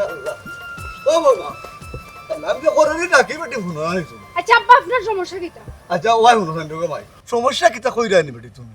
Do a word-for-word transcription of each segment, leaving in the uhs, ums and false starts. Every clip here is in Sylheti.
আল্লাহ। ও বাবা, আল্লাহ, আমি তো করে দিই না, কি বেটি ফোন আইছো? আচ্ছা আব্বা, আপনার সমস্যা কিতা? আচ্ছা, ওই ফোন আইছো গো ভাই। সমস্যা কিতা কইরা নি বেটি তুমি?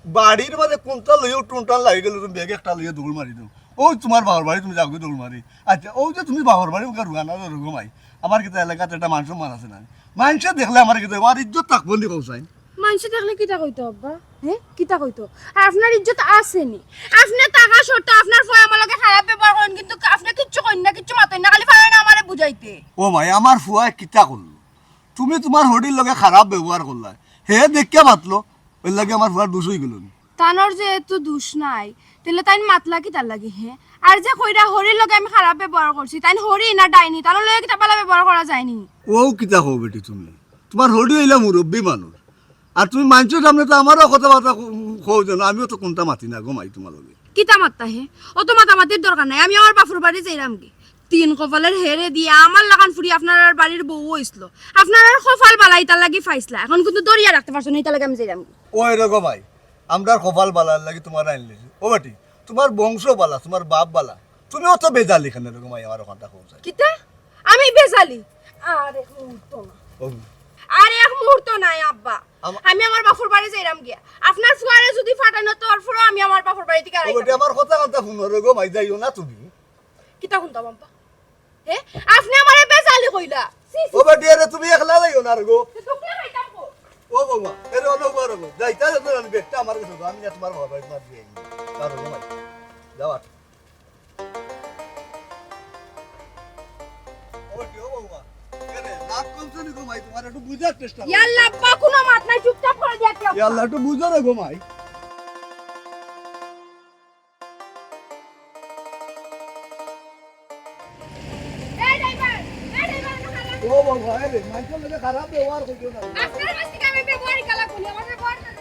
বাড়ির মাঝে কোনটা লইয়া টুনটান লাগি গেল, তুমি ব্যাগ একটা লইয়া দৌড় মারি দাও। ওই তোমার বাবার বাড়ি তুমি যাও গি দৌড় মারি। আচ্ছা, ওই যে তুমি বাবার বাড়ি ওকে রুয়ানা ধরো গো ভাই। আমার কিতা এলাকাত একটা মান সম্মান আছে না? মানষে দেখলে আমার কিতা, আমার ইজ্জত থাকবো নি কও চাই? মানষে দেখলে কিতা কইতো আব্বা? হ্যাঁ, কিতা কইতো? আর আপনার ইজ্জত আছে নি? আপনে থাকা সত্ত্বেও আপনার ফুয়ায় আমার লগে খারাপ ব্যবহার করইন, কিন্তু আপনে কিচ্ছু কইন না, কিচ্ছু মাতইন না, খালি পারইন আমারে বুঝাইতে। ও ভাই, আমার ফুয়ায় কিতা করলো? তুমি তোমার হরির লগে খারাপ ব্যবহার করলায়, হে দেখিয়া মাতলো, এর লাগি আমার ফুয়ার দোষ অই গেলো নি? তানর যেহেতু দোষ নাই, তাইলে তাইন মাতলা কিতার লাগি, হে? আর যে কইরা হরির লগে আমি খারাপ ব্যবহার করছি, তাইন হরি না ডাইনি, তানর লগে কিতা ভালা ব্যবহার করা যায়নি? ও কিতা কও বেটি তুমি? তোমার হরি অইলা মুরব্বি মানুষ, আর তুমি মানষর সামনে তো আমারও কথাবার্তা ক-, কও যেন, আমিও তো কোনটা মাতি না গো মাই তোমার লগে। কিতা মাততা হে? অত মাতামাতির দরকার নাই, আমি আমার বাফর বাড়ি যাইরাম গি। তিন কপালের হেরে দিয়া আমার লাখান ফুরি আপনারার বাড়ির বউ অইছিল। আপনারার কপাল বালা ইতার লাগি পাইছলা, এখন কিন্তু ধরিয়া রাখতে পারছো না, ইতার লাগি আমি যাইরাম গি। ওই রে গো মাই, আমরার কপাল বালার লাগি তোমার আইনলে। ও বেটি, তোমার বংশ বালা, তোমার বাপ বালা, তুমিও তো বেজালি কেনে রে গো মাই, আমার ওখানটা কও চাই। কিতা? আমি বেজালি? আর এক মুহূর্ত না। ও। আর এক মুহূর্ত নাই আব্বা। আমা- আমি আমার বাফর বাড়ি যাইরাম গিয়া। আপনার ফুয়ারে যদি ফাটানো, তারপরেও আমি আমার বাফর বাড়ি থেকে ও আড়াইতাম বেটি, না। আমার কথা কান্তা হুনো রে গো মাই, যাইও না তুমি। কিতা হুনতাম আব্বা? হে? আপনে আমারে বেজালি কইলা। ছি, ছি। ও বেটি, আরে তুমি একলা যাইও না রে গো। তো তোকে খাইতাম কো? ও বাবা, এরে অনো বার গো। যাইতা যাইতা আমি ব্যাগটা আমার কাছে দাও, আমি না তোমার বাবার বাড়ি তোমার দিয়ে আইনি। যাও রে গো মাই। যাও আর। ও বেটি, ও বাবা। এরে, নাক কমছে নি গো মাই, তোমার একটু বুঝার চেষ্টা করো। ইয়াল্লা আব্বা, কোনো মাত নাই, চুপচাপ করে দিয়া কেউ। ইয়াল্লা, একটু বুঝো রে গো মাই। এই ড্রাইভার, এই ড্রাইভার, এটা খারাপ। ও বাবা, এই রে, মাইকেল লোকে খারাপ ব্যবহার করছো না। আপনার কাছ থেকে আমি ব্যবহারই খারাপ বলি, আমার ব্যবহার খারাপ।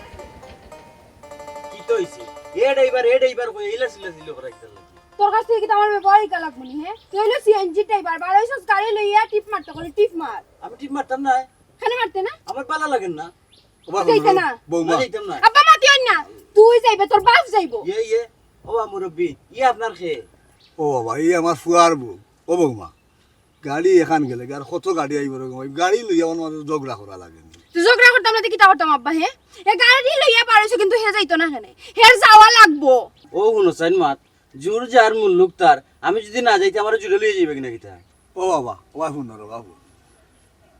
কিতা অইছে? এ ড্রাইভার, এ ড্রাইভার কই, ইলা চিল্লা চিল্লি করা কিতা লাগি? তোর কাছ থেকে কিতা আমার ব্যবহারই খারাপ বলি, হে? তুই অইলো সিএনজি ড্রাইভার, বার অইছস গাড়ি লইয়া টিপ মারতে করি, টিপ মার। আমি টিপ মারতাম না। কেনে মারতে না? আমার ভালা লাগের না। ও বাবা, যাইতে না। বৌমা। না, যাইতাম না। আব্বা মাতিও না। তুই যাইবে, তোর বাপ যাইবো। ইয়ে, ইয়ে। ও বা মুরব্বি, ইয়ে আপনার কে? ও বাবা, ই আমার ফুয়ার বউ। ও বৌমা, গাড়ি এখান গেলে, আর কত গাড়ি আইবো রে গো? গাড়ি লইয়া আমার মাঝে ঝগড়া করা লাগে নি। তো ঝগড়া করতাম না, তো কিতা করতাম আব্বা, হে? এ গাড়ি লইয়া বার অইছো, কিন্তু হে যাইতো না কেনে। হের যাওয়া লাগবো। ও হুনো চাইন মাত, জুর যার মুল্লুক তার, আমি যদি না যাইতে আমারে জুরে লইয়া যাইবে কিনা কিতা? ও বাবা, ও বাবা, হুনো রে বাবু,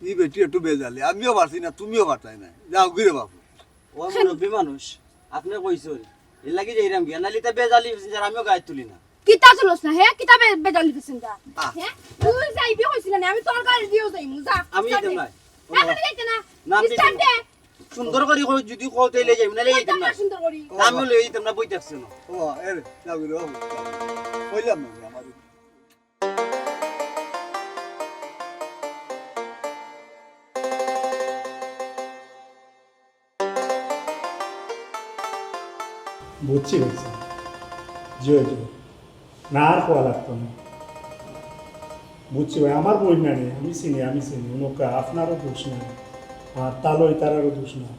ই বেটি একটু বেজালি, আমিও পারছি না, তুমিও পারতায় না, যাও গিরে বাবু। ও মুরব্বি মানুষ, আপনে কইছইন, এর লাগি যাইরাম গিয়া, নাইলে ইতা বেজালি passenger আমিও গায়ে তুলি না। কিতা তুলস না, হে? কিতা বে-, বেজালি passenger? আহ। হে? তুই যাইবি কইছিলা না, আমি তোর গাড়ি দিয়েও যাইমু, যা। আমি যাইতাম না। এখন যাইতে না। না, আমি start দে। সুন্দর করি কই, যদি কও তাইলে যাইমু, নাইলে যাইতাম না। সুন্দর করি। তা আমি লই যাইতাম না, বই থাকছে না। ও, এরে, যাও গিরে বাবু। কইলাম না, আমার বুঝছি, বুঝছি। জি, জি। না, আর কওয়া লাগতো না। বুঝছি ভাই, আমার বইন না নি, আমি চিনি, আমি চিনি। উনকা আপনারও দোষ নাই, আর তালই তারারও দোষ নাই,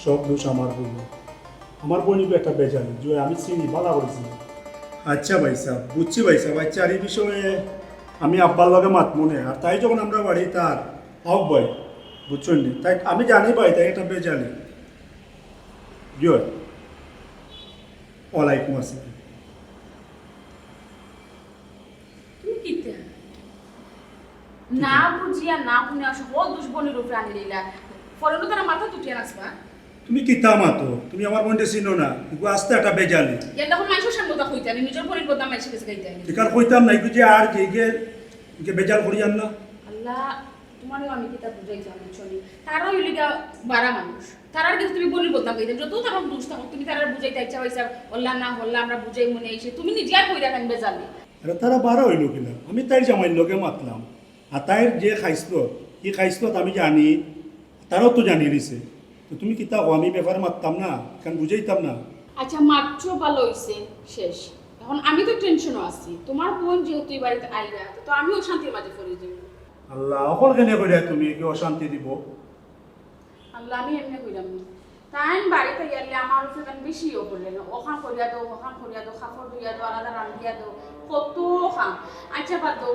সব দোষ আমার বইন। আমার বইন একটা বেজালি, জি, আমি চিনি, ভালা করি চিনি। আচ্ছা ভাই সাহেব, বুঝছি ভাই সাহেব। আচ্ছা, আর এই বিষয়ে আমি আব্বার লগে মাতমু নে। আর তাই যখন আমরা বাড়ি তার, আও ভাই, বুঝছইন নি? তাই আমি জানি ভাই, তাই একটা বেজালি। জি। ওয়ালাইকুম আসসালাম। তুমি কিতা? না বুঝিয়া না হুনিয়া সকল দুষ বইনর উপরে আনি লইলা। ফরনো তারা মাথা তুটিয়া নাচবা। তুমি কিতা মাতো? তুমি আমার বইনরে চিনো না। ইগু আস্তা একটা বেজালি। ইয়ার তখন মানষর সামনে কথা কইতা নি, নিজর বইনর বদনাম মানষর গেছে গাইতা নি। ইখান কইতাম না, ইগু যে আর যে ইগে, ইগে বেজাল করিয়ার না। আল্লাহ, তোমারেও আমি কিতা বুঝাইতাম, বুঝছো নি? তারা অইলো গিয়া বারা মানুষ। তারার গেছে তুমি বইনর বদনাম গাইতায়, যত তারার দুষ থাকো, তুমি তারারে বুঝাইতায় ইচ্ছা অইছে, অলা না হলা, আমরা বুঝাইমু নে, ইসে তুমি নিজে আর কইরা কেনে বেজালি। আরে তারা বারা অইলো কিলা? আমি তাইর জামাইর লগে মাতলাম। আর তাইর যে খাইছলত, ই খাইছলত আমি জানি, তারাও তো জানি নিছে। তো তুমি কিতা কও, আমি ব্যাপারে মাততাম না, ইখান বুঝাইতাম না? আচ্ছা, মাতছো ভালা অইছে, শেষ। এখন আমি তো tension-ও আছি। তোমার বইন যেহেতু ই বাড়িত আইরা, তো, তো আমিও অশান্তির মাঝে পড়ি যাইমু। আল্লাহ, অখন কেনে কইরা তুমি কি অশান্তি দিবো? আল্লাহ, আমি এমনে কইরাম নি। তাইন বাড়িত আইয়ারলে আমার উপরে তাইন বেশি ইয়ে করলে না। অখান করিয়া দেও, অখান করিয়া দেও, কাপড় ধুইয়া দেও, আলাদা রান্ধিয়া দেও। কত কাম। আচ্ছা, বাদ দাও।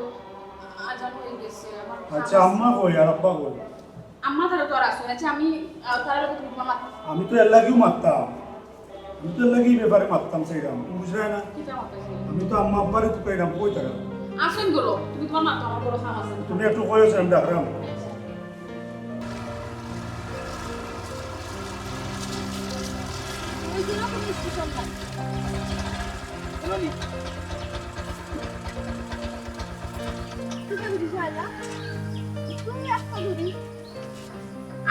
আজান অই গেছে, আমার কাম আচ্ছা, আছে। আম্মা কই আর আব্বা কই? আম্মা তারা তো আর আছইন না। আচ্ছা, আমি, আহ, তারার লগে তুমি তোমার মাত- আমি তো এর লাগিউ মাততাম, আমি তো এর লাগি ই ব্যাপারে মাততাম চাইরাম, তুমি বুঝরায় না? কিতা মাত আছে? আমি তো আম্মা আব্বারে তুকাইরাম, কই তারা? আছইন ঘরো, তুমি তোমার মাত, আমার বড় কাম আছে। তুমি একটু কইও, আমি ডাকরাম। ওই যে রকম স্টেশন নাই। তুমি একটা ধরি।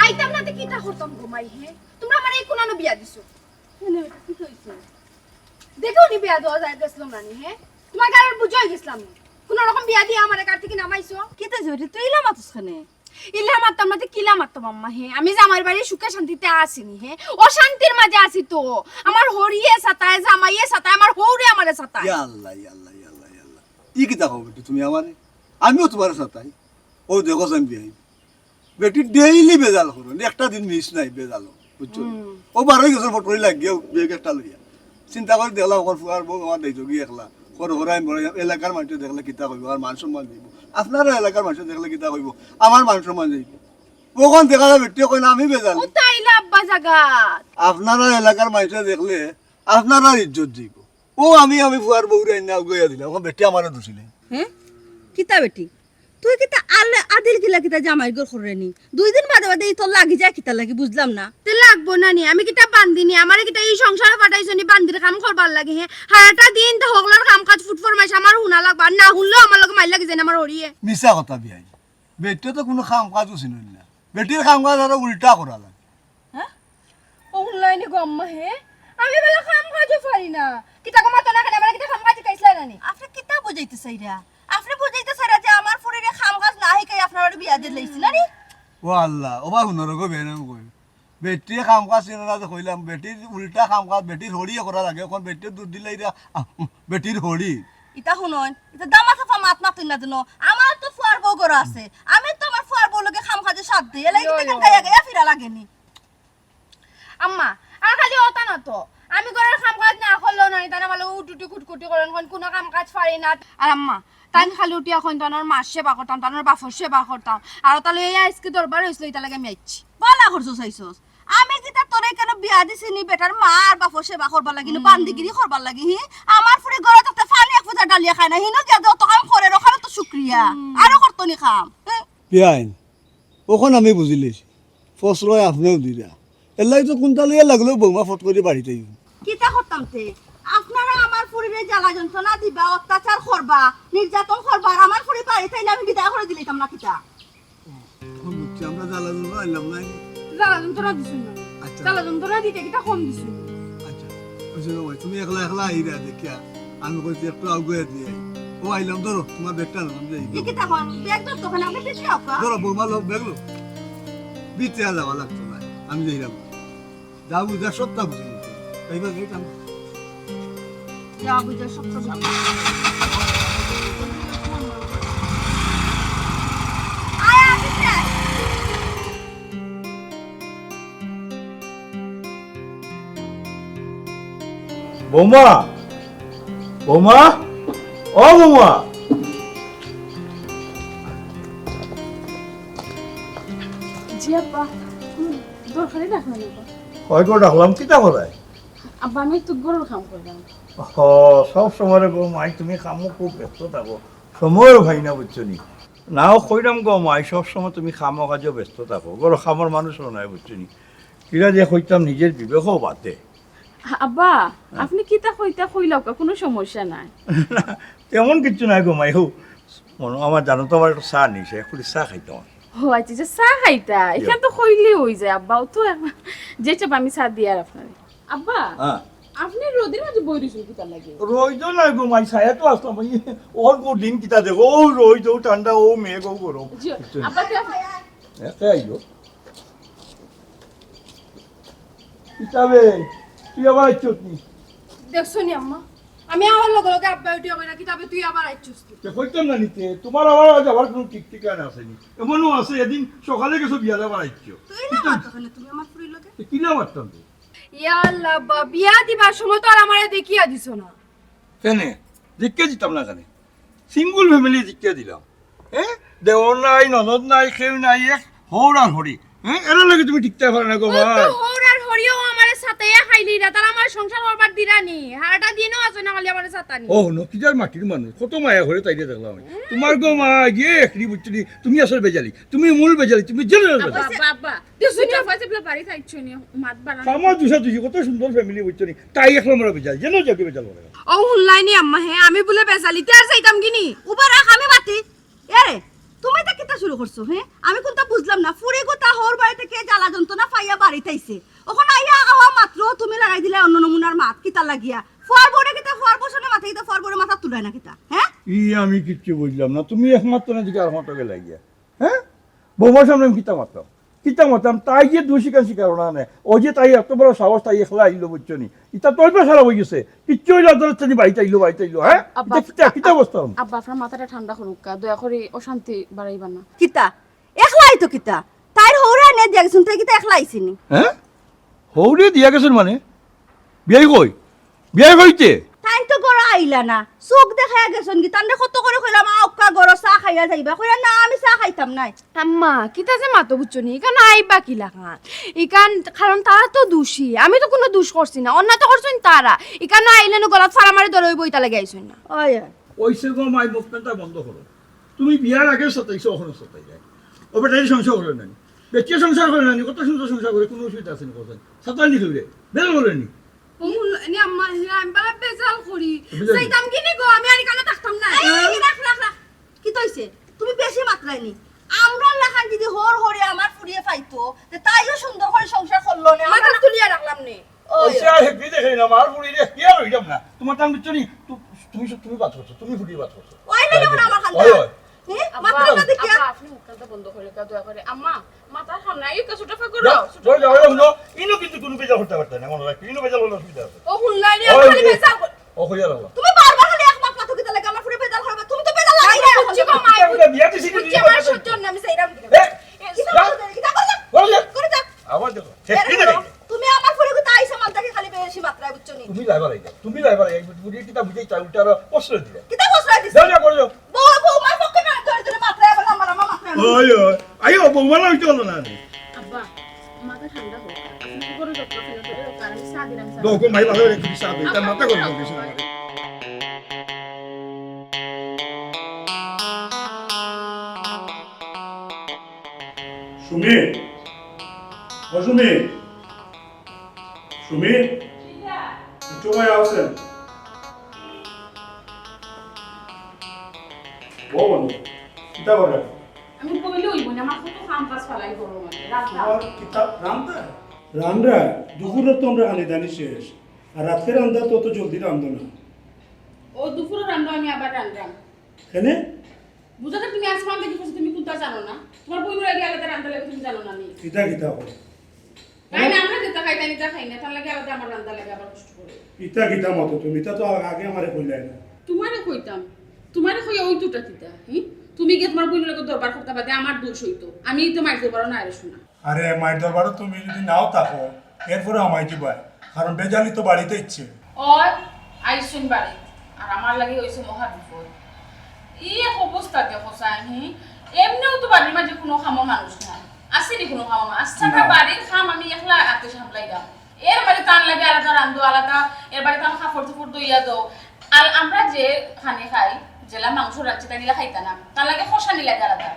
আইতাম না তে কিতা করতাম গো মাই, হে? তোমরা আমারে এই কুনানো বিয়া দিছো। কেনে বেটা, কিতা অইছে? দেখো নি বিয়া দেওয়া যায় গেছিলাম না নি, হে? তোমার গাড়ির বুঝা অই গেছিলাম নি? কোন রকম বিয়া দিয়া আমারে গাড়ি থাকি নামাইছো। কিতা অইছে বেটা, তুই ইলা মাতস কেনে? ইলা মাততাম না তে কিলা মাততাম আম্মা, হে? আমি জামাইর বাড়ি সুখে শান্তিতে আছি নি, হে? অশান্তির মাঝে আছি তো। আমার হড়িয়ে সাতায়, জামাইয়ে সাতায়, আমার হউরে আমারে সাতায়। ইয়া আল্লাহ, ইয়া আল্লাহ, ইয়া আল্লাহ, ইয়া আল্লাহ। ই কিতা কও বেটি তুমি আমারে? আমিও তোমারে সাতাই। ও দেখো আমি বিয়াই। বেটি ডেইলি বেজাল করো, একটা দিন মিস নাই বেজাল, বুঝছো? ও বারোই গেছে ফটকরি লাগিয়া ব্যাগ একটা লইয়া। চিন্তা করি দেখলাম, অখন ফুয়ার বউ আমার দায়িত্ব গিয়ে একলা। করো, করো, আমি বড় এলাকার মানুষে দেখলে কিতা কইবো, আমার মান সম্মান যাইবো। আপনারা এলাকার মানুষে দেখলে কিতা কইবো, আমার মান সম্মান যাইবো। অখন দেখা যায় বেটি কয় না, আমি বেজাল। ও তাইলে আব্বা জাগাত। আপনারা এলাকার মানুষে দেখলে আপনারার ইজ্জত যাইবো। ও আমি, আমি ফুয়ার বউরে আইনা উগাইয়া দিলাম, অখন বেটি আমারে দুষিলে। হে? কিতা বেটি? তুই কিতা আলে আদিল গিলা কিতা জামাইর ঘর করে নি? দুই দিন বাদে বাদে ই তোর লাগি যায় কিতা লাগি, বুঝলাম না। তে লাগবো না নি, আমি কিতা বান্দি নি, আমারে কিতা ই সংসারো পাঠাইছো নি বান্দির কাম করবার লাগি, হে? হারাটা দিন তো হকলর কাম কাজ ফুট ফরমাইশ আমার হুনা লাগবা, আর না হুনলেও আমার লগে মাইর লাগি যায় না আমার হড়িয়ে। মিছা কথা বিয়াই, বেটিয়ে তো কুনু কাম কাজও চিনইন না, বেটির কাম কাজ আরো উল্টা করা লাগে। হ্যাঁ? ও হুনলায়নি গো আম্মা, হে? আমি বালা কাম কাজও পারি না। কিতা গো মা, তো না কেনে, আমারে কিতা কাম কাজ শিখাইছলায় না নি? আপনে কিতা বুঝাইতা চাইরা? আপনে বুঝাইতা চাইরা যে আমার ফুরিরে কাম কাজ না শিখাই আপনার বাড়ি বিয়া দিলাইছি না নি? ও আল্লাহ, ও বা হুনো রে গো বেনম কই। বেটিয়ে কাম কাজ চিনে না যে কইলাম, বেটির উল্টা কাম কাজ, বেটির হড়িয়ে করা লাগে, অখন বেটিয়ে দুষ দিলাইরা, আহ, উম, বেটির হড়ি। ইতা হুনইন, ইতা দামা চাপা মাত মাতইন না যেন। আমার তো ফুয়ার বউ ঘরো আছে, আমি তো আমার ফুয়ার বউর লগে কাম কাজে সাথ দেই, এর লাগি কিতা গাইয়া গাইয়া ফিরা লাগেনি। আম্মা, আর খালি অতা না তো। আমি ঘরর কাম কাজ না করলেও না, তারা ভালা উটুটি কুটকুটি করইন, কইন কুনু কাম কাজ পারি না। আর আম্মা, তাইন খালি উঠিয়া কইন, তানর মার সেবা করতাম, তানর বাপর সেবা করতাম। আর অতা লইয়া আইজকে দরবার অইছিল, ইতা লাগি আমি আইছি। ভালা করছস আইছস। আমি কিতা তোরে কেনে বিয়া দিছি নি বেটার মা আর বাপর সেবা করবার লাগি, না বান্দিগিরি করবার লাগি, হি? আমার ফুরি ঘরো থাকতে পানি এক ফুটা ডালিয়া খায় না, হিনো গিয়া যে অত কাম করের, অখানর তো শুক্রিয়া। আরো করতো নি কাম। হে? বিয়াইন, অখন আমি বুঝিলিছি, প্রশ্রয় আপনেও দিরা। এর লাগি তো কুন্তা লইয়া লাগলেও বৌমা ফট করি বাড়িত আইবো। কিতা করতাম তে? আপনারা আমার ফুরিরে জ্বালা যন্ত্রণা দিবা, অত্যাচার করবা, নির্যাতন করবা, আর আমার ফুরি বাড়িত আইলে আমি বিদায় করি দিলাইতাম না কিতা? অখন বুঝছি, আমরা জ্বালা যন্ত্রণা আনলাম না। জ্বালা যন্ত্রণা দিছইন না। আচ্ছা। জ্বালা যন্ত্রণা দিতে কিতা কম দিছইন? আচ্ছা, অইছে গো মাই, তুমি একলা একলা আইরা দেখিয়া আমি কইছি একটু আগুয়া দিয়া আই। ও আইলাম, ধরো, তুমার ব্যাগটা নাও, আমি যাই। এ কিতা কন? ব্যাগ ধরতো কেনে? আপনে পিছে আউক্কা। ধরো, বৌমা লও, ব্যাগ লও। ভিতরে আর যাওয়া লাগতো না, আমি যাইরাম। যা বুঝা সবটা বুঝি নিতে। এইবার যাইতাম। যা বুঝা সবটা বুঝি। আয়, আয়, ভিতরে আয়। বৌমা, বৌমা, ও বৌমা। জি আব্বা, হুম, দরকারি ডাকলেন আব্বা। অয় গো ডাকলাম, কিতা কররায়? আব্বা, আমি তো ঘরর কাম কররাম। হ, সব সময় রে বৌমা, তুমি কামো খুব ব্যস্ত থাকো, সময়ও পাই না, বুঝছো নি? নাও কইরাম গো মাই, সব সময় তুমি কামো কাজো ব্যস্ত থাকো, ঘরো কামর মানুষও নাই, বুঝছো নি? কিরা যে কইতাম নিজের বিবেকও বাদে। আব্বা, হ্যাঁ। আপনে কিতা কইতা কইলাউক্কা, কুনু সমস্যা নাই। তেমন কিচ্ছু নাই গো মাই, হো, মনো আমার জানো তো আমার একটু চা নিছে, একটু চা খাইতাম। ও আচ্ছা, আচ্ছা, চা খাইতা? ইয়া। ইখান তো কইলেউ অই যায় আব্বা, ও তো এখন, যে চাপ আমি চা দিয়ার আপনারে। আব্বা, হ্যাঁ। আপনে রইদর মাঝে বই রইছইন কিতার লাগি? রইদ নাই গো মাই, ছায়াত আছলাম, ওই ওর গো দিন কিতা দেখো, ও রইদ, ও ঠান্ডা, ও মেঘ, ও গরম। জি, আব্বা, কে আপনে? এ, কে আইলো? কিতা বে, তুই আবার আইছস নি? দেখছো নি আম্মা? আমি আওয়ার লগে লগে আব্বা উঠিয়া কইরা, "কিতা বে তুই আবার আইছস নি?" তে কইতাম না নি তে, তুমার আবার আজ আবার কুনু ঠিক ঠিকানা আছে নি। এমনও আছে, এদিন সকালে গেছো বিয়ালে আবার আইছো। তুই না মাতো কেনে তুমি আমার ফুরির লগে? তে কিলা মাততাম তে? ইয়া আল্লাহ, আব্বা, বিয়া দিবার সময় তো আর আমারে দেখিয়া দিছো না। কেনে? ধিক্কা দিতাম না কেনে? সিঙ্গল ফ্যামিলি ধিক্কা দিলাম। হ্যাঁ, দেওর নাই, ননদ নাই, কেউ নাই, এক হউর আর হড়ি। হ্যাঁ, এরার লগে তুমি টিকতায় পারো না গো ভাই। হউর আর হড়িও আমারে সাতাইয়া খাইলিরা, তারা আমার সংসার করবার দিরা নি। হারাটা দিনও আছে না, খালি আমারে সাতানি। ও, নকিদার মাটির মানুষ, কত মায়া করে তাইরে দেখলাম আমি। তোমার গো মা, গিয়ে একরি বুঝছো নি, তুমি আসল বেজালি, তুমি মূল বেজালি, তুমি জেনারেল বেজালি। আব্বা, আব্বা, আব্বা। দুষা দুষি, কত সুন্দর ফ্যামিলি বুঝছো নি, তাই এক নম্বর বেজাল, যেন যাকে বেজাল করে। ও হুনলাইনি আম্মা, হে, আমি বুলে বেজালি, তে আর যাইতাম কিনি? উবা রাখ, আমি মাতি। এরে, তুমি ইতা কিতা শুরু করছো, হে? আমি কুন্তা বুঝলাম না। ফুড়ি গুতা হউর বাড়ি থাকি জ্বালা যন্ত্রণা পাইয়া বাড়িত আইছে। অখন আইয়া আওয়া মাত্র তুমি লাগাই দিলায় অন্য নমুনার মাত, কিতা লাগিয়া? ফুয়ার বউরে কিতা, ফুয়ার বউর সামনে মাত, কিতা ফুয়ার বউরে মাথাত তুলায় না কিতা, হে? ই আমি কিচ্ছু বুঝলাম না। তুমি একমাত্র না দিকে আর হটো গেলা গিয়া। হ্যাঁ? বৌমার সামনে আমি কিতা মাততাম? কিতা মাততাম? তাই যে দুষিকান স্বীকার না নেয়। ও যে তাই এত বড় সাহস, তাই একলা আইলো, বুঝছো নি? ইতা তো অভ্যাস খারাপ অই গেছে। কিচ্ছু অইলে আদালত থাকি বাড়িত আইলো, বাড়িত আইলো, হ্যাঁ? আব্বা, ইতা কিতা, কিতা অবস্থা? আব্বা, আপনার মাথাটা ঠান্ডা করুক্কা, দয়া করি অশান্তি বাড়াইবা না। কিতা? একলা আইতো কিতা? তাইর হউরে আনিয়া দিয়া গেছইন, তাই কিতা একলা আইছে নি? হ্যাঁ? হউরে দিয়া গেছইন মানে? বিয়াই কই? বিয়াই কইতে? তাইন তো ঘরো আইলা না। চউখ দেখাইয়া গেছইন গি? তানরে কত করি কইলাম, "আউক্কা ঘরো চা খাইয়া যাইবা।" কইরা, "না, আমি চা খাইতাম নায়।" আম্মা, কিতা যে মাতো বুঝছো নি? ইকান আইবা কিলাখান? ইকান, কারণ তারা তো দুষী। আমি তো কুনু দুষ করছি না। অন্যায় তো করছইন তারা। ইকান আইলে নু গলাত ফাড়া মারি ধরে অইবো, ইতা লাগি আইছইন না। ওই, ওই। অইছে গো মাই, মুখ কানটা বন্ধ করো। তুমি বিয়ার আগে সাতাইছো, অখনো সাতাইরায়। ও বেটায় সংসার করে না নি? বেটিয়ে সংসার করে না নি? কত সুন্দর সংসার করে, কুনু অসুবিধা আছে নি? কথা সাতাই নি কেউরে? বেজাল করে নি? ও হুন-, নি আম্মা, নি আমি বালা বেজাল করি। বেজাল করি। যাইতাম কিনি গো, আমি আর ইকানো থাকতাম না। এই, এই, রাখ, রাখ, রাখ। কিতা অইছে? তুমি বেশি মাতরায় নি। আমরার লাখান যদি হউর হউরে আমার ফুড়িয়ে পাইতো, তে তাইও সুন্দর করি সংসার করলো নে। মাথা তুলিয়া রাখলাম নে। ওই। ওই সে আর হেগড়ি দেখে না, আমার ফুড়ি রে, কি আর অইলাম না। তোমার টান দিচ্ছ নি? তু-, তুমি, তুমি বাদ করছো, তুমি ফুড়ি বাদ করছো। ওই না, যেমন আমার খান্দা। ওই, ওই। হ্যাঁ? আব্বা, মাথা না দেখিয়া। আব্বা, আপনি মুখ কানটা বন্ধ করে কা, দয়া করে। আম্মা, মাথার সামনে এই তো ছোট ফাঁক করো, যাও, ছোট ওই যাও, ওই যাও, হুনো, ইনো কিন্তু কোনো বেজাল করতে পারতে না, মনে রাখবে, ইনো বেজাল হলে অসুবিধা আছে। ও হুনলাই নি, ওই আমার খালি যে। বেজাল কর-, ও হইয়া গেল। তুমি বারবার খালি এক মাত মাতো কিতা লাগে, আমার ফুড়ি বেজাল করবে, তুমি তো বেজাল লাগাই না। বুঝছি গো মা, বুঝছি, আমার সহ্য নাই, আমি চাইরাম কিনা। এ, কিতা যা। বলো, কিতা বলো? বলো যা। করে যা। আবার দেখো, সে বের কি করো। দেখে? তুমি আমার ফুড়ি কোথায় আইছো, মানতাকে খালি বেশি মাত্রায়, বুঝছো নি? তুমি লাইবা লাইবা, তুমি লাইবা লাইবা, এই বুড়ি কিতা বুঝাই চাই, উল্টা আরো প্রশ্রয় দিলে। কিতা প্রশ্রয় দিছে? যাও, যাও, করে যাও। বউ, বৌমার পক্ষে না, ধরে ধরে মাত্রায় বলে, আমার, আমার মাত্রায় বলে। ওই, ওই। আইও, বৌমা না হইতে হলো না। আব্বা, মাথা ঠান্ডা হোক। আপনি কি করে যত্ন ফিরে ধরে হোক, আর আমি চা দিলাম, চা। দেখো, মাই ভালো রেখে চা দিই, তার মাথা গরম হয়ে গেছে। সুমি, ও সুমি, সুমি, একটু ভাই আছেন? ও বন্ধু, কিতা করে? আমি কইলে অইব না, আমার কত কাম কাজ ফালাই ঘরর মাঝে, রান্না। তোমার কিতা রান্না? রান্না? দুপুরে তো আমরা খানি দানি শেষ। আর রাতকে রান্দা তো অত জলদি রান্ধো না। ও দুপুরে রান্ধো, আমি আবার রান্ধাম। কেনে? বুঝা যায় তুমি আসমান দেখি কইছো, তুমি কুনতা জানো না? তোমার বইনর আগে আলাদা রান্ধা লাগে, তুমি জানো না নি? কিতা কিতা কও? তাই না, আমরা যেটা খাই, তাই নিতা খাই না, তার লাগে আলাদা আমার রান্ধা লাগে, আবার কষ্ট করে। ইতা কিতা মাতো তুমি? ইতা তো আগে আমারে কইলাই না। তোমারে কইতাম, তোমারে কইয়া অইতোটা কিতা? হুম? তুমি গিয়া তোমার বইনর লগে দরবার করতা বাদে আমার দোষ অইতো। আমি তো মাইর দরবারও না আরে শোনা। আরে, মাইর দরবারও তুমি যদি নাও থাকো, এরপরে আমায় দিবায়, কারণ বেজালি তো বাড়িত আইছে। ওই, আইছইন বাড়িত, আর আমার লাগি অইছে মহা বিপদ। ই এক অবস্থা দেখো চাই, হুম? এমনেও তো বাড়ির মাঝে কুনু কামর মানুষ নাই, আছে নি কুনু কামর মানুষ? আচ্ছা, না। বাড়ির কাম আমি একলা আতে সামলাইলাম। এর বাড়ি তান লাগে আলাদা রান্ধো, আলাদা, এর বাড়ি তান কাপড় চোপড় ধইয়া দেও। আর আমরা যে খানি খাই, যেলা মাংস রাঁধছি, তাই নিলা খাইতা না, তার লাগে কষানি লাগে আলাদা।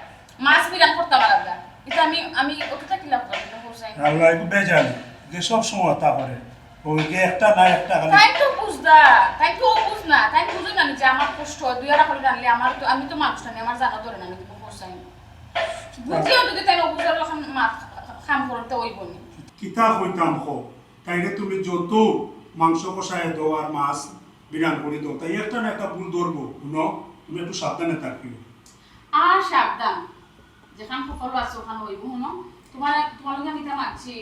মাছ বিরান করতাম আলাদা। ইতা আমি, আমি অতটা কিলা করতাম, ইতা করছাই। আল্লাহ, একটু বেজান, যে সব সময় তা করে। ওই যে একটা না একটা খালি তাই তো বুঝদা, তাই তো বুঝ না, তাই বুঝো না যে আমার কষ্ট হয়, দুই আড়া করে রানলে আমার তো, আমি তো মানুষ না, আমি আমার জানা ধরে না, আমি তো করছাই। বুঝিও যদি তাই না বুঝার এখন মা কাম করতে ওই বনি। কিতা কইতাম কও, তাইলে তুমি যত মাংস কষায় দাও আর মাছ বিরান করে দাও, তাই একটা না একটা ভুল ধরবো। হুনো, তুমি একটু সাবধানে থাকিও। আর সাবধান, যেখান কপালো আছো, ওখানে হইব। হুনো, তোমার, তোমার লগে আমি ইটা মাতছি,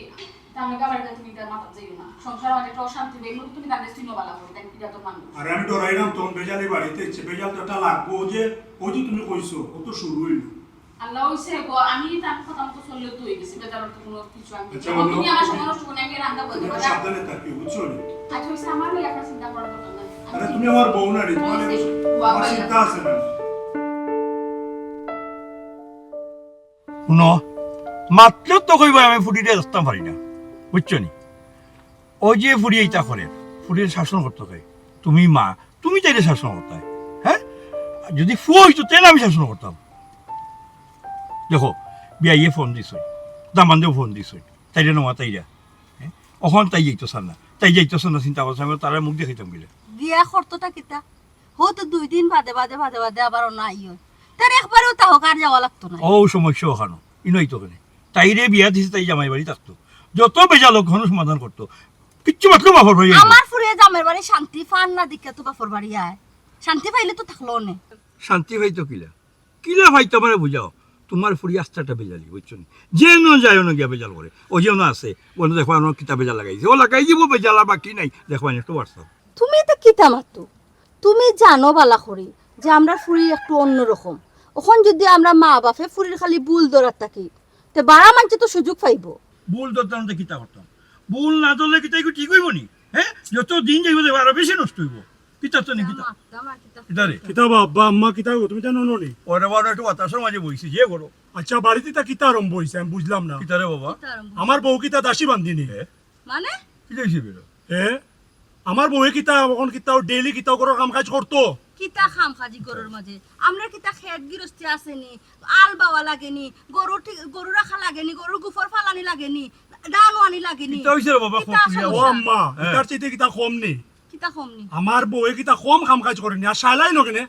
তা আমি বাবার কাছে তুমি ইটা মাতাত যাইও না। সংসার মানে একটা অশান্তি, বেগুন তুমি জানলে চিনো বালা করে, তাই কিটা তো মানুষ। আরে আমি ডরাইলাম, তখন বেজালে বাড়িতে ইচ্ছে, বেজাল তো একটা লাগবো, ও যে, ওই যে তুমি কইছো, ও তো শুরু হইল। আল্লাহ, হইছে গো, আমি তার কথা মতো চললে তো হয়ে গেছে, বেজাল তো কোনো কিছু আমি আচ্ছা, তুমি আমার সময় নষ্ট করে আমি রান্না বলতে একটু পারি। সাবধানে থাকিও, বুঝছো? আচ্ছা, হইছে, আমার ওই আপনার চিন্তা করার দরকার নাই। আরে, তুমি আমার বউ না রে, তোমার আমার চিন্তা আছে না। হুনো, মাতলে তো কইবা আমি ফুড়িরে দেখতাম পারি না, বুঝছো নি? ওই যে ফুড়ি ইতা করে, ফুড়ির শাসন করতো কে? তুমি মা, তুমি তাইরে শাসন করতায়, হ্যাঁ? আর যদি ফুয়া অইতো, তাইলে আমি শাসন করতাম। দেখো, বিয়াইয়ে ফোন দিছইন, দামান্দেও ফোন দিছইন, তাইরে নেওয়া তাইরা, হ্যাঁ? অখন তাই যাইতো চায় না, তাই যাইতো চায় না, চিন্তা করছে, আমি তারার মুখ দেখাইতাম গেলে। বিয়া করতো তা কিতা? হো তো দুই দিন বাদে বাদে বাদে বাদে আবার অনো আইও। তার একবারেও তা হোক আর যাওয়া লাগতো না। ও সমস্যা ওখানো, ইনই তো কেনে। তাইরে বিয়া দিছে, তাই জামাই বাড়ি থাকতো। যত বেজাল হোক, হনো সমাধান করতো। কিচ্ছু মাতলো বাপর বাড়ি আইবো। আমার ফুড়িয়ে জামাই বাড়ি শান্তি পার না, দিকে তো বাপর বাড়ি আয়। শান্তি পাইলে তো থাকলো নে। শান্তি পাইতো কিলা? কিলা পাইতো আমারে বুঝাও। তোমার ফুড়ি আস্তাটা বেজালি, বুঝছো নি? যে ন যায়, অনো গিয়া বেজাল করে। ও যে অনো আছে, অনো দেখো, অনো কিতা বেজাল লাগাইছে। ও লাগাই দিব বেজাল, আর বাকি নাই। দেখো, একটু WhatsApp। তুমি তো কিতা মাতো? তুমি জানো বালা করি যে আমরার ফুড়ি একটু অন্যরকম। অখন যদি আমরার মা বাপে ফুড়ির খালি ভুল ধরার থাকি, তে বারা মানষে তো সুযোগ পাইবো। ভুল ধরতাম তো কিতা করতাম? ভুল না ধরলে কিতা ইগু ঠিক অইবো নি? হ্যাঁ? যত দিন যাইবো দেখো আরো বেশি নষ্ট অইবো। কিতা তো নি কিতা? কিতা রে? কিতা বা আব্বা আম্মা কিতা গো, তুমি জানো না নি? ওরে বাবা, একটু বাতাসর মাঝে বইছি, যে করো। আচ্ছা, বাড়িত ইতা কিতা আরম্ভ অইছে আমি বুঝলাম না। কিতা রে বাবা? কিতা আরম্ভ? আমার বউ কিতা দাসী বান্দিনি? এ? মানে? কিতা অইছে বেটা? এ? আমার বউয়ে কিতা অখন কিতা ও daily কিতা ও ঘরর কাম কাজ করতো? কিতা কাম কাজি ঘরর মাঝে? আমরার কিতা খেত গিরস্তি আছে নি? আল বাওয়া লাগে নি? গরু ঠিক, গরু রাখা লাগে নি? গরুর গোবর ফালানি লাগে নি? ধান ওয়ানি লাগে নি? কিতা অইছে রে বাবা, কিতা খুব প্রিয়? ও সমস্যা? আম্মা, হ্যাঁ। ইতার চাইতে কিতা কম নি? কিতা কম নি? আমার বউয়ে কিতা কম কাম কাজ করে নি? আর শায়লাই নু কেনে?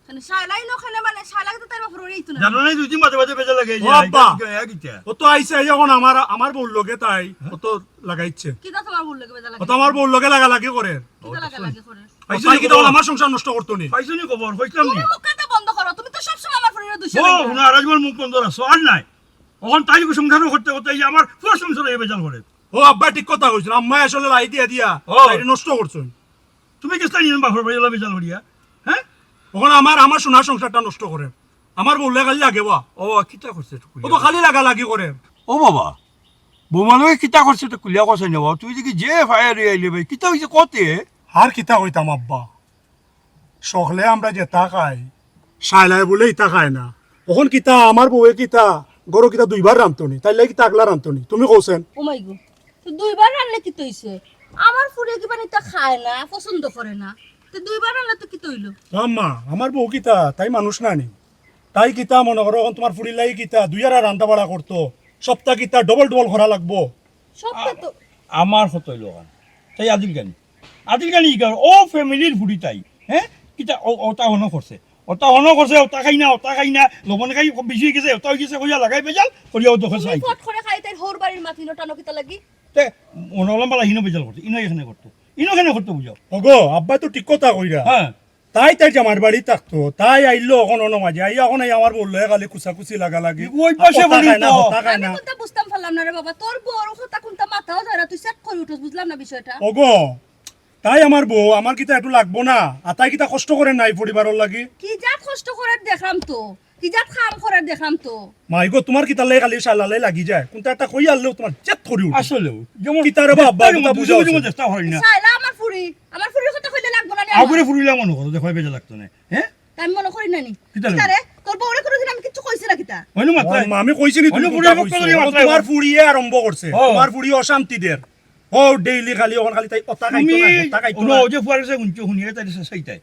কেনে শায়লাই নু কেনে মানে শায়লা তো তার বাপর বাড়ি আইতো না। জানো না, দুই দিন বাদে বাদে বেজাল লাগে, এই ও যে আব্বা। আইতা, আইতা, আইতা। ও তো আইছে, এই অখন আমার, আমার বউর লগে তাই, হ্যাঁ? ও তো লাগাইছে। কিতা তোমার বউর লগে বেজাল লাগে? ও তো আমার বউর লগে লাগালাগি করে। কিতা লাগালাগি করে? ও পাইছো তাই নি কিতা খবর? আমার সংসার নষ্ট করতো নি? পাইছো নি খবর? কইছিলাম নি? তুমি মুখ কাটা বন্ধ করো, তুমি তো সব সময় আমার ফুড়িরে দোষে ও, লাগাও। হুনো, আর আজ আমার মুখ বন্ধ রাখছো, আর নাই। অখন তাই কি সংসারও করতে করতে এই আমার পুরা সংসার এই বেজাল করে। ও আব্বা ঠিক কথা কইছইন, আম্মায় আসলে লাই দিয়া দিয়া ও। তাইরে নষ্ট করছইন। তুমি গেছলা নি বাপর বাড়ি ওলা বেজাল করিয়া? হ্যাঁ? অখন আমার, আমার সোনার সংসারটা নষ্ট করে। আমার বউলে খালি লাগে বা। ও, কিতা করছে একটু ও খুলিয়া তো কও। খালি লাগালাগি করে। ও বাবা, বৌমা লগে কিতা করছে একটু খুলিয়া কও চাই না বাবা। তুই দেখি যে ফায়ার হয়ে আইলে ভাই, কিতা অইছে কতে? আর কিতা কইতাম আব্বা? সকলে আমরা যেতা খাই, শায়লায় বুলে ইতা খায় না। অখন কিতা আমার বউয়ে কিতা, ঘরো কিতা দুইবার রানতো নি? তাইর লাগি কিতা আগলা রানতো নি? তুমি কও চাইন। ও মাই গো, তো দুইবার রানলে কিতা অইছে? আমার ফুড়িয়ে কিবা ইতা খায় না, পছন্দ করে না, তো দুইবার রানলে তো কিতা অইলো? ও আম্মা, আমার বউ কিতা, তাই মানুষ না নি? তাই কিতা মনো করো, অখন তোমার ফুড়ির লাগি কিতা, দুইয়ারা রান্দা বাড়া করতো, সপ্তা কিতা double double করা লাগবো? সপ্তা তো আমার কত অইলো অখান? তাই আদিল গানি। আদিল গানি ইগার, ও ফ্যামিলির ফুড়ি তাই, হ্যাঁ? কিতা ও, ওটা হনো করছে। ওটা হনো করছে, ওটা খাই না, ওটা খাই না, লবণ খাই খুব বেশি অই গেছে, ওটা অই গেছে, কইয়া লাগাই বেজাল, করিয়া ও দখল তুমি চাই। ফট করে খাই তাইর হউর বাড়ির মাত ইনো টানো কিতা লাগি? তে, মনো করলাম বালা হিনো বেজাল করতো, ইনো এখানে করতো, ইনো এখানে করতো বুঝাও। ওগো, আব্বা তো ঠিক কথা কইরা। হ্যাঁ। তাই তাইর জামাইর বাড়ি থাকতো, তাই আইলো অখন অনো মাঝে, আইয়া অখন আইয়া আমার বউর লগে খালি কুচাকুচি লাগালাগি। ওই পাশে কথা বলি খায় না, তো। কথা খায় আমি না। কোনটা বুঝতাম পারলাম না রে বাবা, তোর বউর কথা কোনটা মাথাও ধরে না, তুই সেট করে উঠোস, বুঝলাম না বিষয়টা। ওগো, তাই আমার বউ, আমার কিতা একটু লাগবো না? আর তাই কিতা কষ্ট করে নাই পরিবারর লাগি? কি জাত কষ্ট করে দেখলাম তো, কি জাত কাম করে দেখলাম তো। মাই গো, তোমার কিতা লাগে খালি শালালে লাগি যায়? কোনটা একটা কই আনলেও তোমার জেদ করি উঠে। আসলেও, যেমন কিতা রে বাবা, চেষ্টা কিতা বুঝাও বুঝে বুঝে আছে? চেষ্টা হয় না। শালা আমার ফুড়ি, আমার ফুড়ির কথা কইলে লাগবো না নি আমার? আগুরে ফুড়িলা মনো করো, দেখো, বেজা লাগতো না। হ্যাঁ? তাই মনে করি না নি? কিতা কিতা রে? রে? তোর বউরে কোনোদিন আমি কিচ্ছু কইছি না কিতা? হয়নি মাত্রায়? ও, আমি কইছি নি তুমি হয়নি কোনটা ফুড়িয়ে কইছো? বক্তব্য ও, মাত্রায় তোমার বল। ফুড়িয়ে আরম্ভ করছে। ও। তোমার ফুড়ি অশান্তি দের। ও, ডেইলি খালি ওখান খালি তাই কথা খাইতো তুমি না, কথা খাইতো ওনো না। ওই যে ফুয়ার কাছে হুনছো, হুনিয়া তাই চাইতাই।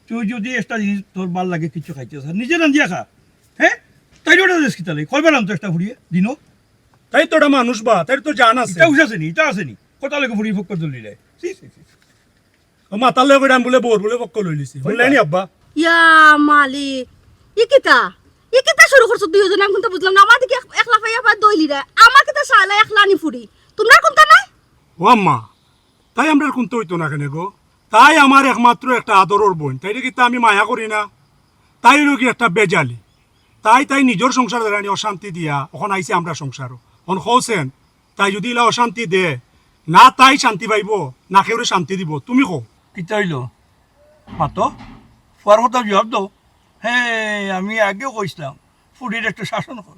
তুই যদি একটা জিনিস তোর ভালা লাগে, কিছু খাইতে চাস, নিজে রান্ধিয়া খা। হ্যাঁ? তাই ওটা দেশ কিতা লাগে? কয়বার আনতো একটা ফুড়িয়ে দিনো? তাই তো ওটা মানুষ বা, তাই তো জান আছে। এটা উঠে আছে নি, এটা আছে নি। কথা লাগে ফুড়ি ফক্কর দলিলে। ছি, ছি, ছি, ছি। ও মা, তার লগে কইরাম বুলে বউর বুলে পক্ষ লইলিছে। বুঝলে নি আব্বা? ইয়া মালিক, ই কিতা? ই কিতা শুরু করছো দুইজনে? আমি কিন্তু বুঝলাম না। আমার দিকে এক-, একলা পাইয়া পায় দইলি রে। আমার কিতা শালা একলা নি ফুড়ি? তোমরা কোনটা নাই? ও আম্মা, তাই আমরার কুন্তা অইতো না কেনে গো? তাই আমার একমাত্র একটা আদরর বইন। তাইরে কিতা আমি মায়া করি না? তাই অইলো কি একটা বেজালি। তাই, তাই নিজর সংসার জ্বালানি অশান্তি দিয়া অখন আইছে আমরার সংসারো। অখন কও চাইন, তাই যদি ইলা অশান্তি দে, না তাই শান্তি পাইবো, না কেউরে শান্তি দিবো। তুমি কও। কিতা অইলো? মাতো, ফুয়ার কথা জবাব দেও। হে, আমি আগেও কইছলাম, ফুড়ির একটু শাসন কর।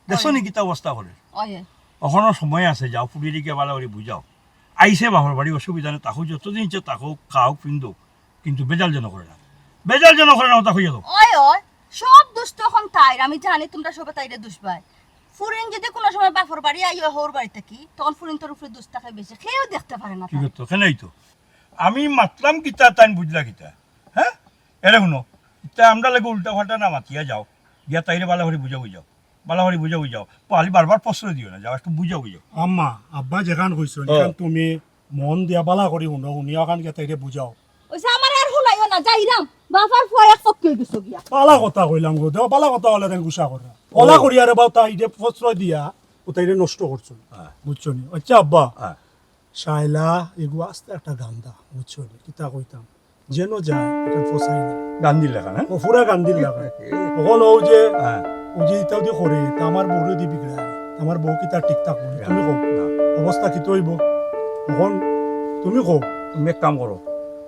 দেখছো নি কিতা অবস্থা করে? অয়। অখনো সময় আছে, যাও ফুড়িরে গিয়া ভালা করি বুঝাও। আইছে বাপর বাড়ি, অসুবিধা নাই, থাকো, যতদিন ইচ্ছা থাকো, খাও, পিন্দো। কিন্তু বেজাল যেন করে না, বেজাল যেন করে না, ওটা হইয়া দেবো। ওই ওই, সব দোষ তো অখন তাইর। আমি জানি তুমরা সবে তাইরে দুষবায়। ফুরিন যদি কুনু সময় বাফর বাড়ি আইও হউর বাড়ি থাকি, তখন ফুরিনতর উপরে দোষ থাকে বেশি, কেউ দেখতে পারে না। ঠিক তো, কেনেই তো। আমি মাতলাম কিতা, তাইন বুঝলা কিতা? হ্যাঁ, এরে হুনো, ইতা আমরা লাগে উল্টা পাল্টা না মাতিয়া যাও, গিয়া তাইরে বালা করি বুঝাও যাও, বালা করি বুঝাও যাও, পালি বারবার প্রশ্রয় দিও না, যাও একটু বুঝাও যাও। আম্মা, আব্বা যেখান কইছইন, ও। এখান তুমি মন দিয়া বালা করি হুনো, হুনিয়া ওখান গিয়া তাইরে বুঝাও। ওই যে আমার আর হুনাইও না, যাইরাম। বাফর ফুয়া এক পক্ষে গেছো গিয়া। বালা কথা কইলাম গো, দেও বালা কথা অইলে তাইন গুসা কররা। বালা করি আরে বাও তাইরে প্রশ্রয় দিয়া, ও তাইরে নষ্ট করছো। হ্যাঁ। বুঝছো নি? আচ্ছা আব্বা, হ্যাঁ। শায়লা, এগু আস্তে একটা গান্দা, বুঝছো নি? কিতা কইতাম? যেন যায়, এটা ফসাই না। গান্ধির লাগা না? ও পুরা গান্ধির লাগা। অখন ও যে, হ্যাঁ। ও যে ইতা ওদি করে, তা আমার বউরে দি বিগড়ায়। আমার বউ কিতা ঠিক থাকবো নি? তুমি কও। না। অবস্থা কিতা অইবো? অখন তুমি কও। তুমি এক কাম করো,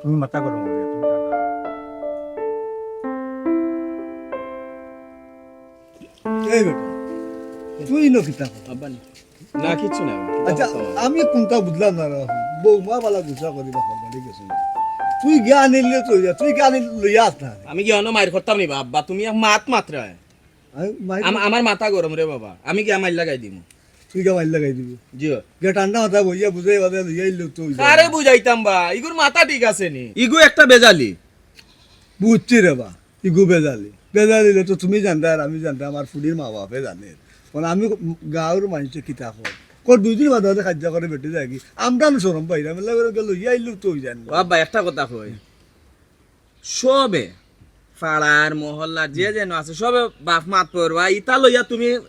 তুমি মাথা গরম করিও না, তুমি ঠান্ডা। এই বেটা, তুই ইনো কিতা কর? আব্বা নি। না, কিচ্ছু না, কিতা আচ্ছা, করতাম আমি? আমি কুনটা বুঝলাম না রে। বৌমা বালা গুসা করি বাপর বাড়ি গেছে। তুই গিয়া আনিলে তো ইয়া, তুই গিয়া আনিলে লইয়া আস না। আমি গিয়া অনো মাইর করতাম নি বা, আব্বা, তুমি এক মাত মাতরায়। আমি মাইর আম-, আমার মাথা গরম রে বাবা, আমি গিয়া মাইর লাগাই দিমু। তুই গিয়া মাইর লাগাই দিবি? জি। গিয়া ঠান্ডা মাথায় বইয়া বুঝাই বাজাই লইয়া আইলে তো ইয়া। আরে বুঝাইতাম বা, ইগুর মাথা ঠিক আছে নি? ইগু একটা বেজালি। বুঝছি রে বা। ইগু বেজালি। বেজালি অইলে তো তুমি জানতায় আর আমি জানতাম, আমার ফুড়ির মা বাপে জানে। কারণ আমি গাঁওর মানষে কিতা কয়। কর দুই দিন বাদে বাদে কাজিয়া করে বেটি যায় কি? আমরা নু শরম পাইরাম, এলা করে গেল, ইয়া ইলু তো অই যায় না। ও আব্বা, একটা কথা কই। সবে, পাড়ার, মহল্লার, যে যেন আছে, সবে বাপ মাত পড়বা। ইতা লইয়া তুমি,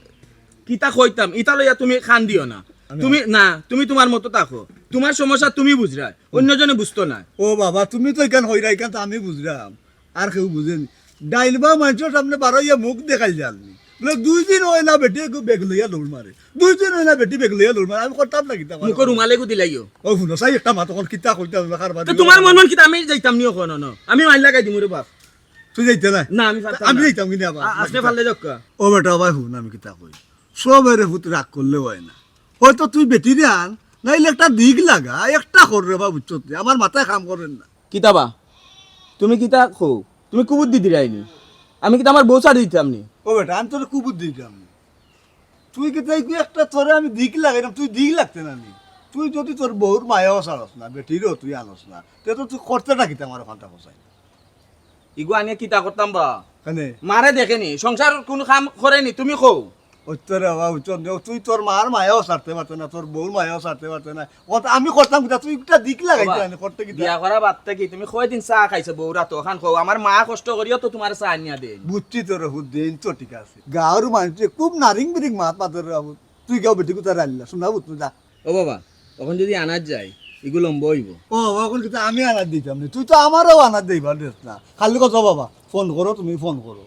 কিতা কইতাম, ইতা লইয়া তুমি কান্দিও না। আমি তুমি, না, তুমি তুমার মতো থাকো। তুমার সমস্যা তুমি বুঝরায়, অন্যজনে বুঝতো না। ও বাবা, তুমি তো ইখান কইরায়, ইখান তো আমি বুঝরাম। আর কেউ বুঝে নি। ডাইন বাউ মানষর সামনে বারইয়া মুখ দেখাইল যার নি। বলে, দুই দিন অয় না বেটি একটু বেগ লইয়া দৌড় মারে। দুই দিন অয় না বেটি বেগ লইয়া দৌড় মারে। আমি করতাম না কিতা? মুখো রুমাল এগু দিলাইও। ও হুনো, চাই একটা মাত অখন কিতা কইতাম না, কার বাদে তো তুমার মন মন কিতা আমি যাইতাম নি অখন, অনো। আমি মাইর লাগাই দিমু রে বাপ। তুই যাইতে না? না, আমি পারতাম আমি না। যাইতাম কি না আবার? আ-, আপনে পারলে যাউক্কা। ও বেটা, ভাই হুন, আমি কিতা কই। সব এরে ফুত রাগ করলে অয় না। হয়তো তুই বেটিরে আন, নাইলে একটা দিক লাগা, একটা কর রে বা, বুঝছত নি? আমার মাথায় কাম করের না। কিতা বা? তুমি কিতা কও? তুমি কুবুদ্ধি দিরায় নি? আমি কিতা আমার বউ ছাড়ি দিতাম নি? ও বেটা, আমি তোরে কুবুদ্ধি দিতাম নি। তুই কিতা ইগু একটা তোরে আমি দিক লাগাইলাম, তুই দিক লাগতে না নি? তুই যদি তোর বউর মায়াও ছাড়স না, বেটিরেও তুই আনস না, তে তো তুই করতে না কিতা আমার ফান্তা ফসাই? ইগু আনিয়া কিতা করতাম বা? কেনে? মারে দেখে নি, সংসার কুনু কাম করে নি, তুমি কও। ওই তো রে বাবা, বুঝছো নি? তুই তোর মার মায়াও ছাড়তে পারতে না, তোর বউর মায়াও ছাড়তে পারতে না। ও তো আমি করতাম কিতা, তুই একটা দিক লাগাইতে বাবা, না, করতে কিতা? বিয়া করা বাদ থাকি তুমি কয়দিন চা খাইছো বউর আতো? অখান কও, আমার মা কষ্ট করিও তো তুমারে চা আনিয়া দেইন। বুঝছি তোর হুদ্দিন তো ঠিক আছে। গাঁওর মানষে খুব নারিং বিরিং মাত মাতর রে বাবু। তুই গাঁও বেটি কুতারে আনলা, শোনা বুঝ তুই যা। ও বাবা, অখন যদি আনাত যাই, ইগু লম্বা অইবো। ও বাবা, অখন কিতা আমি আনাত দিতাম নি? তুই তো আমারেও আনাত দিবার দেস না। খালি কথা বাবা, ফোন করো, তুমি ফোন করো।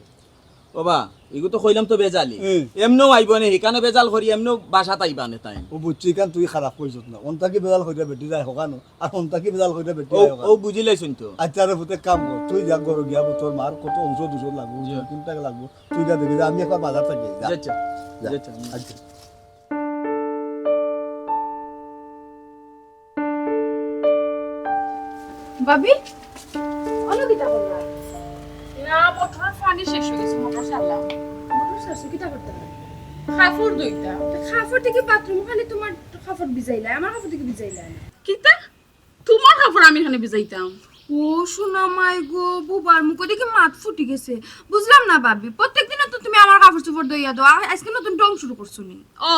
ও বা, ইগু তো কইলাম তো বেজালি। হুম। এমনেও আইবো নে, হিকানো বেজাল করি, এমনেও বাসাত আইবা নে তাইন। ও বুঝছি, ইখান তুই খারাপ কইছত না। অন থাকি বেজাল করিয়া বেটি যায় হকানো, আর অন থাকি বেজাল করিয়া বেটি ও, যায় হকানো। ও বুঝিলাইছইন তো। আচ্ছা রে পুত, এক কাম কর, তুই যা ঘরো গিয়া তোর মার কত ঔষধ উষধ লাগবো, জি। কোনটা লাগবো, তুই যা দেখি যা, আমি একবার বাজার থাকি যাই। যা। যা, যা। যা, যা। আচ্ছা। ভাবি, অনো কিতা করলা? না, মোটরর পানি শেষ অই গেছে, মোটর চালাম। মোটর চালাইছো, কিতা করতায়? কাপড় ধইতাম। তে কাপড় থাকি বাথরুম খালি তুমার কাপড় ভিজাইলায়, আমার কাপড় থাকি ভিজাইলায় না। কিতা? তুমার কাপড় আমি কেনে ভিজাইতাম? ও সোনা মাই গো, বুবার মুখো দেখি মাত ফুটি গেছে। বুঝলাম না ভাবি, প্রত্যেক দিন তো তুমি আমার কাপড় চোপড় ধইয়া দেও, আ-, আইজকে নতুন ঢং শুরু করছো নি? ও,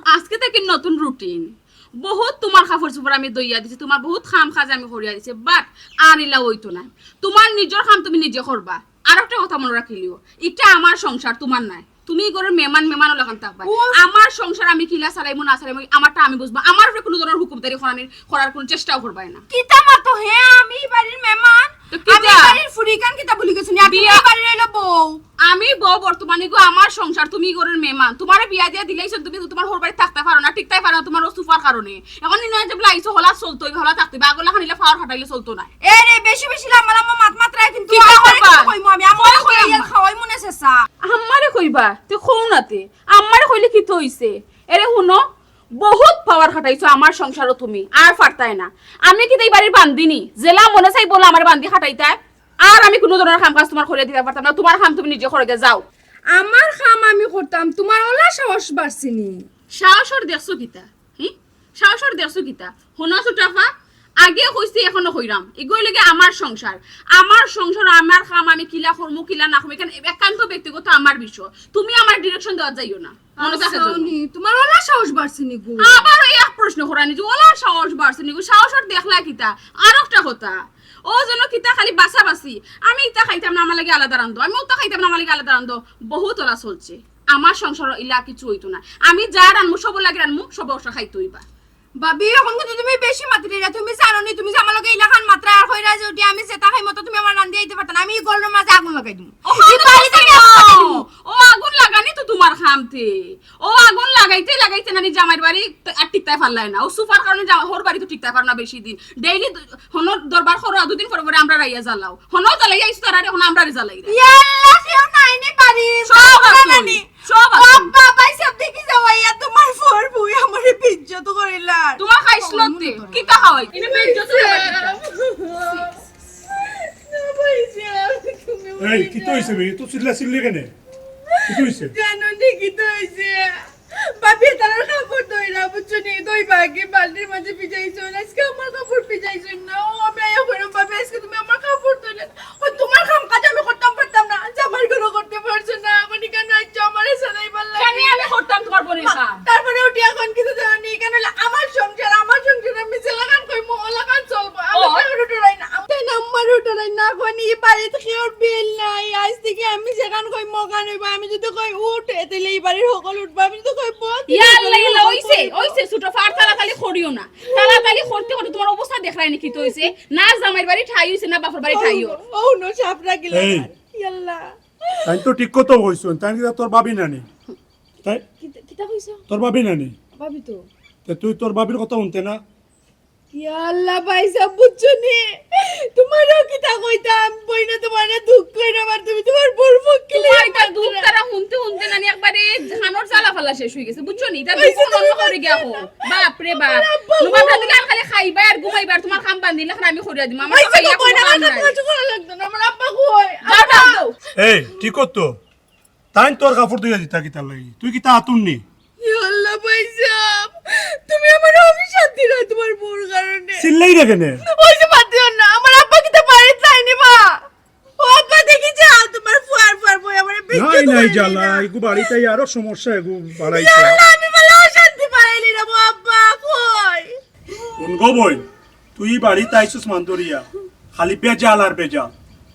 আইজকে থাকি নতুন রুটিন। বহুত তুমার কাপড় চোপড় আমি ধইয়া দিছি, তুমার বহুত কাম কাজ আমি করিয়া দিছি, but আর ইলা অইতো নায়। তুমার নিজর কাম তুমি নিজে করবা। আর একটা কথা মনো রাখিলিও, ইটা আমার সংসার, তুমার নায়। তুমি ই ঘরর মেহমান, মেহমানর লাখান থাকবায়। ও। আমার সংসার আমি কিলা চালাইমু না চালাইমু, আমারটা আমি বুঝমু। আমার উপরে কুনু ধরনর হুকুমদারি করানির, করার কুনু চেষ্টাও করবায় না। কিতা মাতো হে, আমি ই বাড়ির মেহমান? তো কিতা? আমি ই বাড়ির ফুড়ি, ইখান কিতা ভুলি গেছো নি? আর তুমি বিয়া- ই বাড়ির অইলো বউ। আমি বউ বর্তমানে গো, আমার সংসার, তুমি ই ঘরর মেহমান। তুমারে বিয়া দিয়া দিলাইছইন, তুমি তো তুমার হউর বাড়িত থাকতায় পারো না, টিকতায় পারো না, তুমার অউ সুফার কারণে। অখন ইনো যে বলে আইছো, হলা চলতো অইবো, হলা থাকতো অইবো, আগর লাখান ইলা পাওয়ার খাটাইলে চলতো নায়। এ রে, বেশি বেশি লাম্বা লাম্বা মাত মাতরায় কিন্তু কিতা আমারে করবা? কিতা কইমু আমি? আমারে কইয়া খাওয়াইমু নে চাচা। আমারে কইবা? তে কও না তে। আমারে কইলে কিতা অইছে? এরে হুনো, বহুত পাওয়ার খাটাইছো আমার সংসারো তুমি, আর পারতায় না। আমি কিতা ই বাড়ির বান্দিনি? যেলা মনে চায় বলো আমার বান্দি খাটাইতায়। আর আমি কুনু ধরনর কাম কাজ তুমার করিয়া দিতাম পারতাম না, তুমার কাম তুমি নিজে করো গিয়া, যাও। আমার কাম আমি করতাম, তুমার অলা সাহস বাড়ছেনি? সাহসর দেখছো কিতা? হি? সাহসর দেখছো কিতা? হুনো ছোট আফা, আগে কইছি, এখনো কইরাম, ইগু অইলো গি আমার সংসার, আমার সংসার, আমার কাম আমি কিলা করমু, কিলা না করমু, ইখান একান্ত ব্যক্তিগত আমার বিষয়। তুমি আমার direction দেওয়াত যাইও না, মনো থাকে যেন। আচ্ছা, নি, তুমার অলা সাহস বাড়ছেনি গো? আবার ওই এক প্রশ্ন করানি যে অলা সাহস বাড়ছেনি গো, সাহস আর দেখলা কিতা? আর একটা কথা, ও যেন কিতা খালি বাছাবাছি, আমি ইতা খাইতাম না, আমার লাগি আলাদা রান্ধো, আমি ওটা খাইতাম না, আমার লাগি আলাদা রান্ধো, বহুত অলা চলছে। আমার সংসারো ইলা কিছু অইতো না, আমি যা রানমু সবর লাগি রানমু, সবর ওটা খাইতে অইবা। ভাবি, অখন কিন্তু তুমি বেশি মাতিরায়, তুমি জানো নি, তুমি যে আমার লগে ইলাখান মাতরায় আর কইরায় যে ওটি আমি যেটা খাইমু ওটা তুমি আমার রান্দিয়া দিতে পারতায় না, আমি ই ঘরর মাঝে আগুন লাগাই দিমু। ই বাড়ি থাকি আগুন লাগাই দিমু। ও আগুন লাগানি তো তুমার কাম তে, ও আগুন লাগাইতে লাগাইতে নানি জামাইর বাড়ি আর টিকতায় পারলায় না, ও সুফার কারণে জামা-, হউর বাড়ি তো টিকতায় পারো না বেশি দিন, daily হনো দরবার করো, দুদিন পরে পরে আমরারে আইয়া জ্বালাও, হনো জ্বালাইয়া আইছো তারারে, হনো আমরারে জ্বালাইরায়। ইয়াল্লা, কেউ নাই নি বাড়ি, সব আছে। নানি। সব আছে। বাবা, ভাই সাব দেখি যাও, ইয়া তুমার ফর বউ আমারে বেইজ্জত করিলার। তুমার খাইছলত তে, কিতা খাওয়াই? ইনে বেইজ্জত করিলার। না ভাই সাব, তুমি এই, কিতা অইছে বে? তুই চিল্লা চিল্লি কেনে? কিতা অইছে? জানো নি কিতা অইছে? ভাবি তারার কাপড় ধইরা, বুঝছো নি? ধইবা কি বালতির মাঝে ভিজাইছো, আজকে আমার কাপড় ভিজাইছো না। ও, আমি আইয়া কইরাম, ভাবি, আজকে তুমি আমার কাপড় ধইলা। ও, তুমার কাম কাজ আমি করতাম পারতাম না, জামাইর ঘরো করতে পারছো না, মানে কেন আইছো আমারে সাজাইবার লাগি? কেনে আমি করতাম তুমার বইনর কাম? তারপরে উঠি অখন কিছু জানো নি, কেন অইলে আমার সংসার, আমার সংসার আমি যেলাখান কইমু, ওলাখান চলবো। আমি ও। কারোর ডরাই না, আমি তাই না আমার ডরাই না, কইনি ই বাড়িত কেউর বিল নাই, আইজ থাকি আমি যেখান কইমু ওখান অইবো, আমি যদি কই উঠ, এ তাইলে ই বাড়ির হকল উঠবো, আমি যদি কই বস, ইয়া আল্লাহ, ইয়া আল্লাহ, অইছে, অইছে, ছোট ফার তালাতালি করিও না। তালাতালি করতে করতে তুমার অবস্থা দেখরায় নি কিতা অইছে? না জামাইর বাড়ি ঠাই অইছে, না বাপর বাড়ি ঠাই অইছে। ও, ও, নো, সাপ রাখিলে এই। ইয়াল্লা। তাইন তো ঠিক কথা কইছইন, তাইন কিতা তোর ভাবি নানি? তাই কিতা, কিতা কইছো? তোর ভাবি নানি? ভাবি তো। তে তুই তোর ভাবির কথা হুনতে না? ইয়া আল্লাহ, ভাই সাব, বুঝছো নি? তুমারেও কিতা কইতাম, বইনে তুমারে দুখ কইরা, আবার তুমি তুমার বউর পক্ষে লইয়া তুমার ইটা দুখ মাতরায়। তারা হুনতে হুনতে নানি একবারে কানর জ্বালা ফালা শেষ অইগেছে, বুঝছো নি? ইটা দুখ অন্য করে গিয়া কও। বাপ রে বাপ। আমার আব্বা কই? খালি খাইবা আর ঘুমাইবা আর তুমার কাম বান্দিলে আমি করিয়া দিমু। আমার তো খাইয়া কুনু কাম নাই। আমার আব্বা কই? যাও, যাও, যাও। এই, ঠিক করতো। তাইন তোর কাপড় ধুইয়া দিতা কিতার লাগি? তুই কিতা আতুর নি? ইয়া আল্লাহ, ভাই সাব, তুমি আমারে অভিশাপ দিলায় তুমার বউর কারণে। চিল্লাইরায় কেনে? ওই যে বাদ দিও না, আমার আব্বা কিতা বাড়িত নাই নি বা? ও আব্বা, দেখি যাও, তুমার ফুয়ার, ফুয়ার বউ আমারে বেইজ্জত নাই, নাই, করিলাইলা। জ্বালা, এগু বাড়িত আইয়া আরো সমস্যা এগু বাড়াইছে। ইয়া আল্লাহ, আমি বলে অশান্তি বাড়াইলি না, ও আব্বা, কই? হুন গো বইন, তুই বাড়িত আইছস মান্দরিয়া, খালি বেজাল আর বেজাল।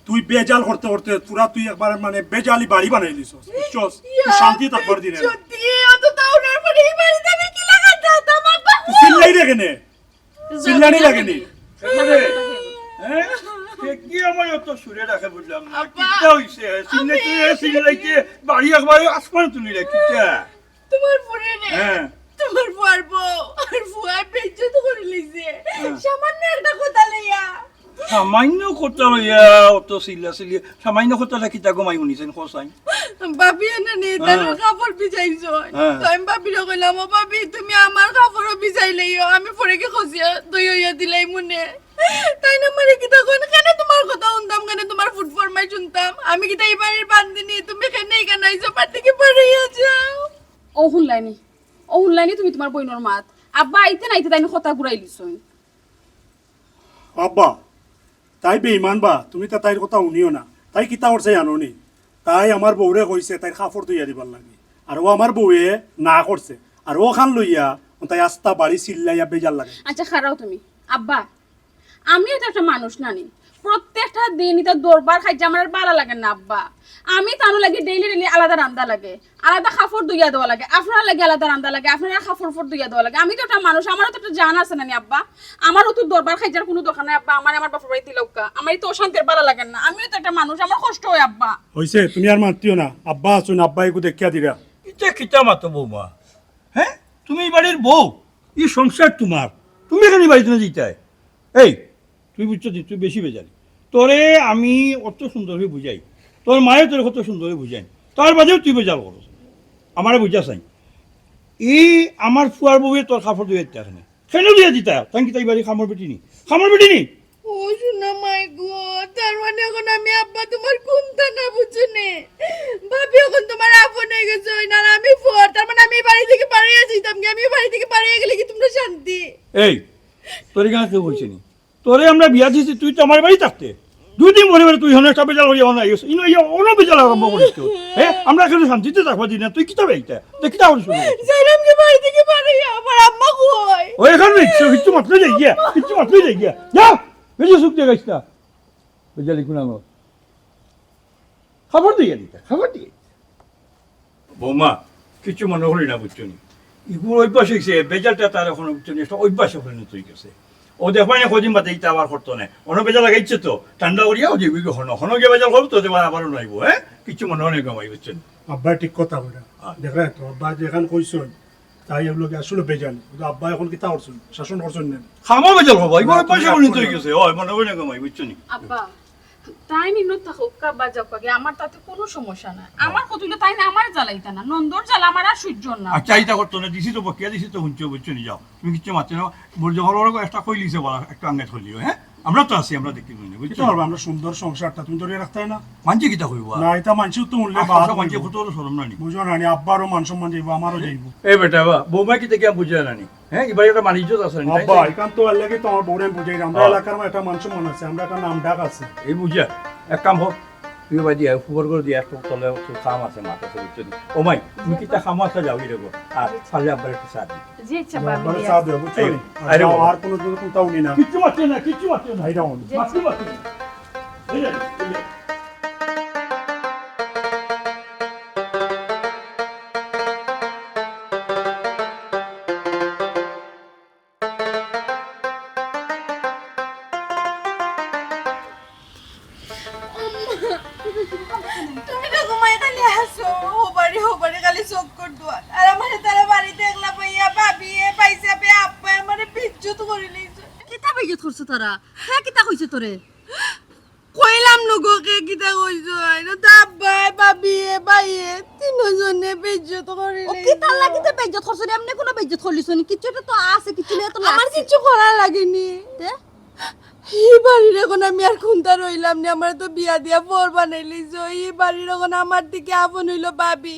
তুই বেজাল করতে করতে পুরা তুই একবার মানে বেজালি বাড়ি বানাই দিছস, বুঝছস? তুই ইয়া, শান্তি থাকবার দিনে না। সত্যি, অত তাওনার পরে এই বাড়িতে আমি কি লাগাই থাকতাম, আব্বা? তুই চিল্লাইরায় কেনে? চিল্লানি লাগে নি? এবারে, হ্যাঁ? কে কি আমায় অত সুরে ডাকে বুঝলাম না। আব্বা, কিতা অইছে? চিল্লাইতে, আমি চিল্লাইতে বাড়ি একবারে আসমান তুলি রাখিতা। তুমার ফুয়ারে রে, হ্যাঁ। তুমার ফুয়ার বউ আর ফুয়ায় বেইজ্জত করিলিছে। হ্যাঁ। সামান্য একটা কথা লইয়া। সামান্য কথা লইয়া অত চিল্লা চিল্লি, সামান্য কথাটা কিতা গো মাই হুনিছইন, কছাইন? ভাবি এনে নি, তার হ্যাঁ। কাপড় ভিজাইছইন। হ্যাঁ। তো আমি ভাবিরে কইলাম, "ও ভাবি, তুমি আমার কাপড়ও ভিজাইলাইও, আমি পরে গি খসিয়া দই অইয়া দিলাইমুনে।" তাইন আমারে কিতা কইন, "কেনে তুমার কথা হুনতাম, কেনে তুমার ফুট ফরমাইশ হুনতাম? আমি কিতা ই বাড়ির বান্দিনি, তুমি কেনে ইখান আইছো, বাড়ি থাকি বারইয়া যাও।" ও হুনলায়নি, ও হুনলায়নি তুমি তুমার বইনর মাত। আব্বা আইতে নাইতে তাইন কথা ঘুরাইলিছইন। আব্বা, তাই বেইমান বা, তুমি তা তাইর কথা হুনিও না। তাই কিতা করছে জানো নি? তাই আমার বউরে কইছে তাইর কাপড় ধুইয়া দিবার লাগি। আর ও আমার বউয়ে না করছে। আর অখান লইয়া তাই আস্তা বাড়ি চিল্লাইয়া বেজাল লাগে। আচ্ছা, খাড়াও তুমি। আব্বা, আমিও তো একটা মানুষ নানি। প্রত্যেকটা দিন ইতা দরবার খাইতে আমার আর ভালা লাগে না, আব্বা। আমি তানু লাগি ডেইলি ডেইলি আলাদা রান্দা লাগে। আলাদা কাপড় ধুইয়া দেওয়া লাগে, আপনার লাগি আলাদা রান্দা লাগে, আপনার কাপড় ফোড় ধুইয়া দেওয়া লাগে। আমি তো একটা মানুষ, আমারও তো একটা জান আছে নানি আব্বা। আমারও তো দরবার খাইজার কুনু দরকার নাই আব্বা, আমারে আমার বাপর বাড়ি দিলাউক্কা। আমার তো অশান্তির ভালা লাগে না, আমিও তো একটা মানুষ, আমার কষ্ট অয় আব্বা। অইছে, তুমি আর মাতিও না, আব্বা আছইন, আব্বা একটু দেখিয়া দিরা। ইতা কিতা মাতো বৌমা? হ্যাঁ, তুমি ই বাড়ির বউ, ই সংসার তুমার, তুমি কেনে ই বাড়ি থাকি যাইতায়? এই, তুই বুঝছস নি, তুই বেশি বেজালি। তোরে আমি অত সুন্দর করি বুঝাই, তোর মায়ে তোরে কত সুন্দর করি বুঝাইন, তার বাদেও তুই বেজাল করস। আমারে বুঝা চাই। ই আমার ফুয়ার বউয়ে তোর কাপড় ধুইয়া দিতা কেনে? কেনে ধুইয়া দিতা? তাই কিতা ই বাড়ির কামর বেটি নি? কামর বেটি নি? ও সোনা মাই গো, তার মানে অখন আমি আব্বা তুমার কুন্তা না বুঝছো নি? ভাবি অখন তুমার আপন অই গেছে, অই না, আর আমি পর, তার মানে আমি ই বাড়ি থাকি বারইয়া যাইতাম গি, আমি ই বাড়ি থাকি বারইয়া গেলে কি তুমরার শান্তি? এই, তোর ইখান কেউ কইছে নি? তোরে আমরা বিয়া দিছি, তুই তো আমার বাড়ি থাকতে। দুই দিন পরে পরে তুই হনো একটা বেজাল করিয়া অনো আইস। ইনো ইয়া অনো বেজাল আরম্ভ করিস তো। হ্যাঁ, আমরা কেনে শান্তিতে থাকবা দি না, তুই কিতা বেইতা? তুই কিতা করিস? যাইরাম গি বাড়ি থাকি বারইয়া, আমার আম্মা কই? ওই এখানে নেই, কিচ্ছু, কিচ্ছু মাতলে যাই গিয়া, কিচ্ছু মাতলে যাই গিয়া। যা, বেশি সুখ দেখাইস না। বেজালি কুনানো। খবর দিয়া দিতা, খবর দিয়া দিতা। বৌমা, কিচ্ছু মনো করি না, বুঝছো নি? ইগুর অভ্যাস অইছে, বেজালটা তার অখন, বুঝছো নি, একটা অভ্যাসে পরিণত অই গেছে। ও দেখবায় না, কদিন বাদে ইতা আবার করতো না। অনো বেজাল লাগাইছে তো, ঠান্ডা করিয়া ও যাইবো গি হনো। হনো গিয়া বেজাল করবো তো, আবার, আবার অনো আইবো, হ্যাঁ? কিচ্ছু মনো নাই গো মাই, বুঝছো নি? আব্বায় ঠিক কথা কইরা। হ্যাঁ। দেখরায় তো, আব্বায় যেখান কইছইন, তাই অগুর লগে আসলে বেজাল। কিন্তু আব্বায় অখন কিতা করছইন? শাসন করছইন না? খামো বেজাল করবো, ইগুর অভ্যাসে পরিণত অই গেছে। ওই মনো করি না গো মাই, বুঝছো নি? আব্বা, তাইন ইনো থাকউক্কা বা যাউক্কা গি, আমার তাতে কুনু সমস্যা নাই। আমার কথা অইলো তাইন আমারে জ্বালাইতা না, নন্দর জ্বালা আমার আর সইজ্য অর না। আচ্ছা, ইতা করতো না, দিছি তো বকিয়া দিছি তো, হুনছো, বুঝছো নি, যাও। তুমি কিচ্ছু মাতছো না, মোর যখন ওরকম একটা কইলিছে বলা, একটু আঙ্গাত কইলিও, হ্যাঁ? আমরা তো আছি, আমরা দেখি মনে, বুঝছো? কিতা করবা, আমরা সুন্দর সংসারটা তুমি ধরিয়া রাখতায় না? মানষে কিতা কইবো? না, ইতা মানষে তো হুনলে আর বাদ সব মানষে অইবো। কত বড় শরম না নি? বুঝো না নি, আব্বারও মান সম্মান যাইবো, আমারও যাইবো। এ বেটা, বা, বৌমা কিতা কিয়া বুঝে না নি? হ্যাঁ, ই বাড়ির একটা মান ইজ্জত আছে না, আব্বা, তাই তো? ইখান তো আল্লাহ কি তোমার বউরে বুঝাই, আমরা হ্যাঁ। এলাকার একটা মান সম্মান আছে, আমরা একটা নাম ডাক আছে। এই বুঝা, এক কাম হোক, তুই বাড়ি আয়, খবর করে দিয়া, একটু তলে একটু কাম আছে, মাত আছে, বুঝছো নি? ও মাই, তুমি কিতা কাম আছে যাও, ই দেখো, আর পারলে আব্বার একটু চা দি। জি, আচ্ছা, বা, আমি আব্বার দিয়া চা আসি। দেও, বুঝছো নি? আর আরে যাও, বাবা। আর কোনো দিন কোনটাও নি না। কিচ্ছু মাতিও না, কিচ্ছু মাতিও না, এই রাউন্ড। জি, মাতিও, আচ্ছা। মাতিও না। এই যে, এই যে। তুমি তো ঘুমাই খালি আছো, হবারে হবারে খালি চক্কর দেওয়ার। আর আমারে তারা বাড়িত একলা পাইয়া ভাবিয়ে, পাইসাবে, আব্বায় আমারে বেইজ্জত করিলাইছে। কিতা বেইজ্জত করছে তারা? হে কিতা কইছে তোরে? কইলাম নু গো, কে কিতা কইছে? আইনো তো আব্বায়, ভাবিয়ে, ভাইয়ে, তিনজনে বেইজ্জত করিলাইছে। ও কিতার লাগি তে বেইজ্জত করছে? এমনে কুনু বেইজ্জত করলিছে নি? কিচ্ছু একটা তো আছে, কিচ্ছু লইয়া তো আমার লাগছে। কিচ্ছু করা লাগেনি। তে? ই বাড়ির অখন আমি আর কুন্তা রইলাম নি, আমারে তো বিয়া দিয়া পর বানাইলিছো। ই বাড়ির অখন আমার থাকি আপন অইলো ভাবি,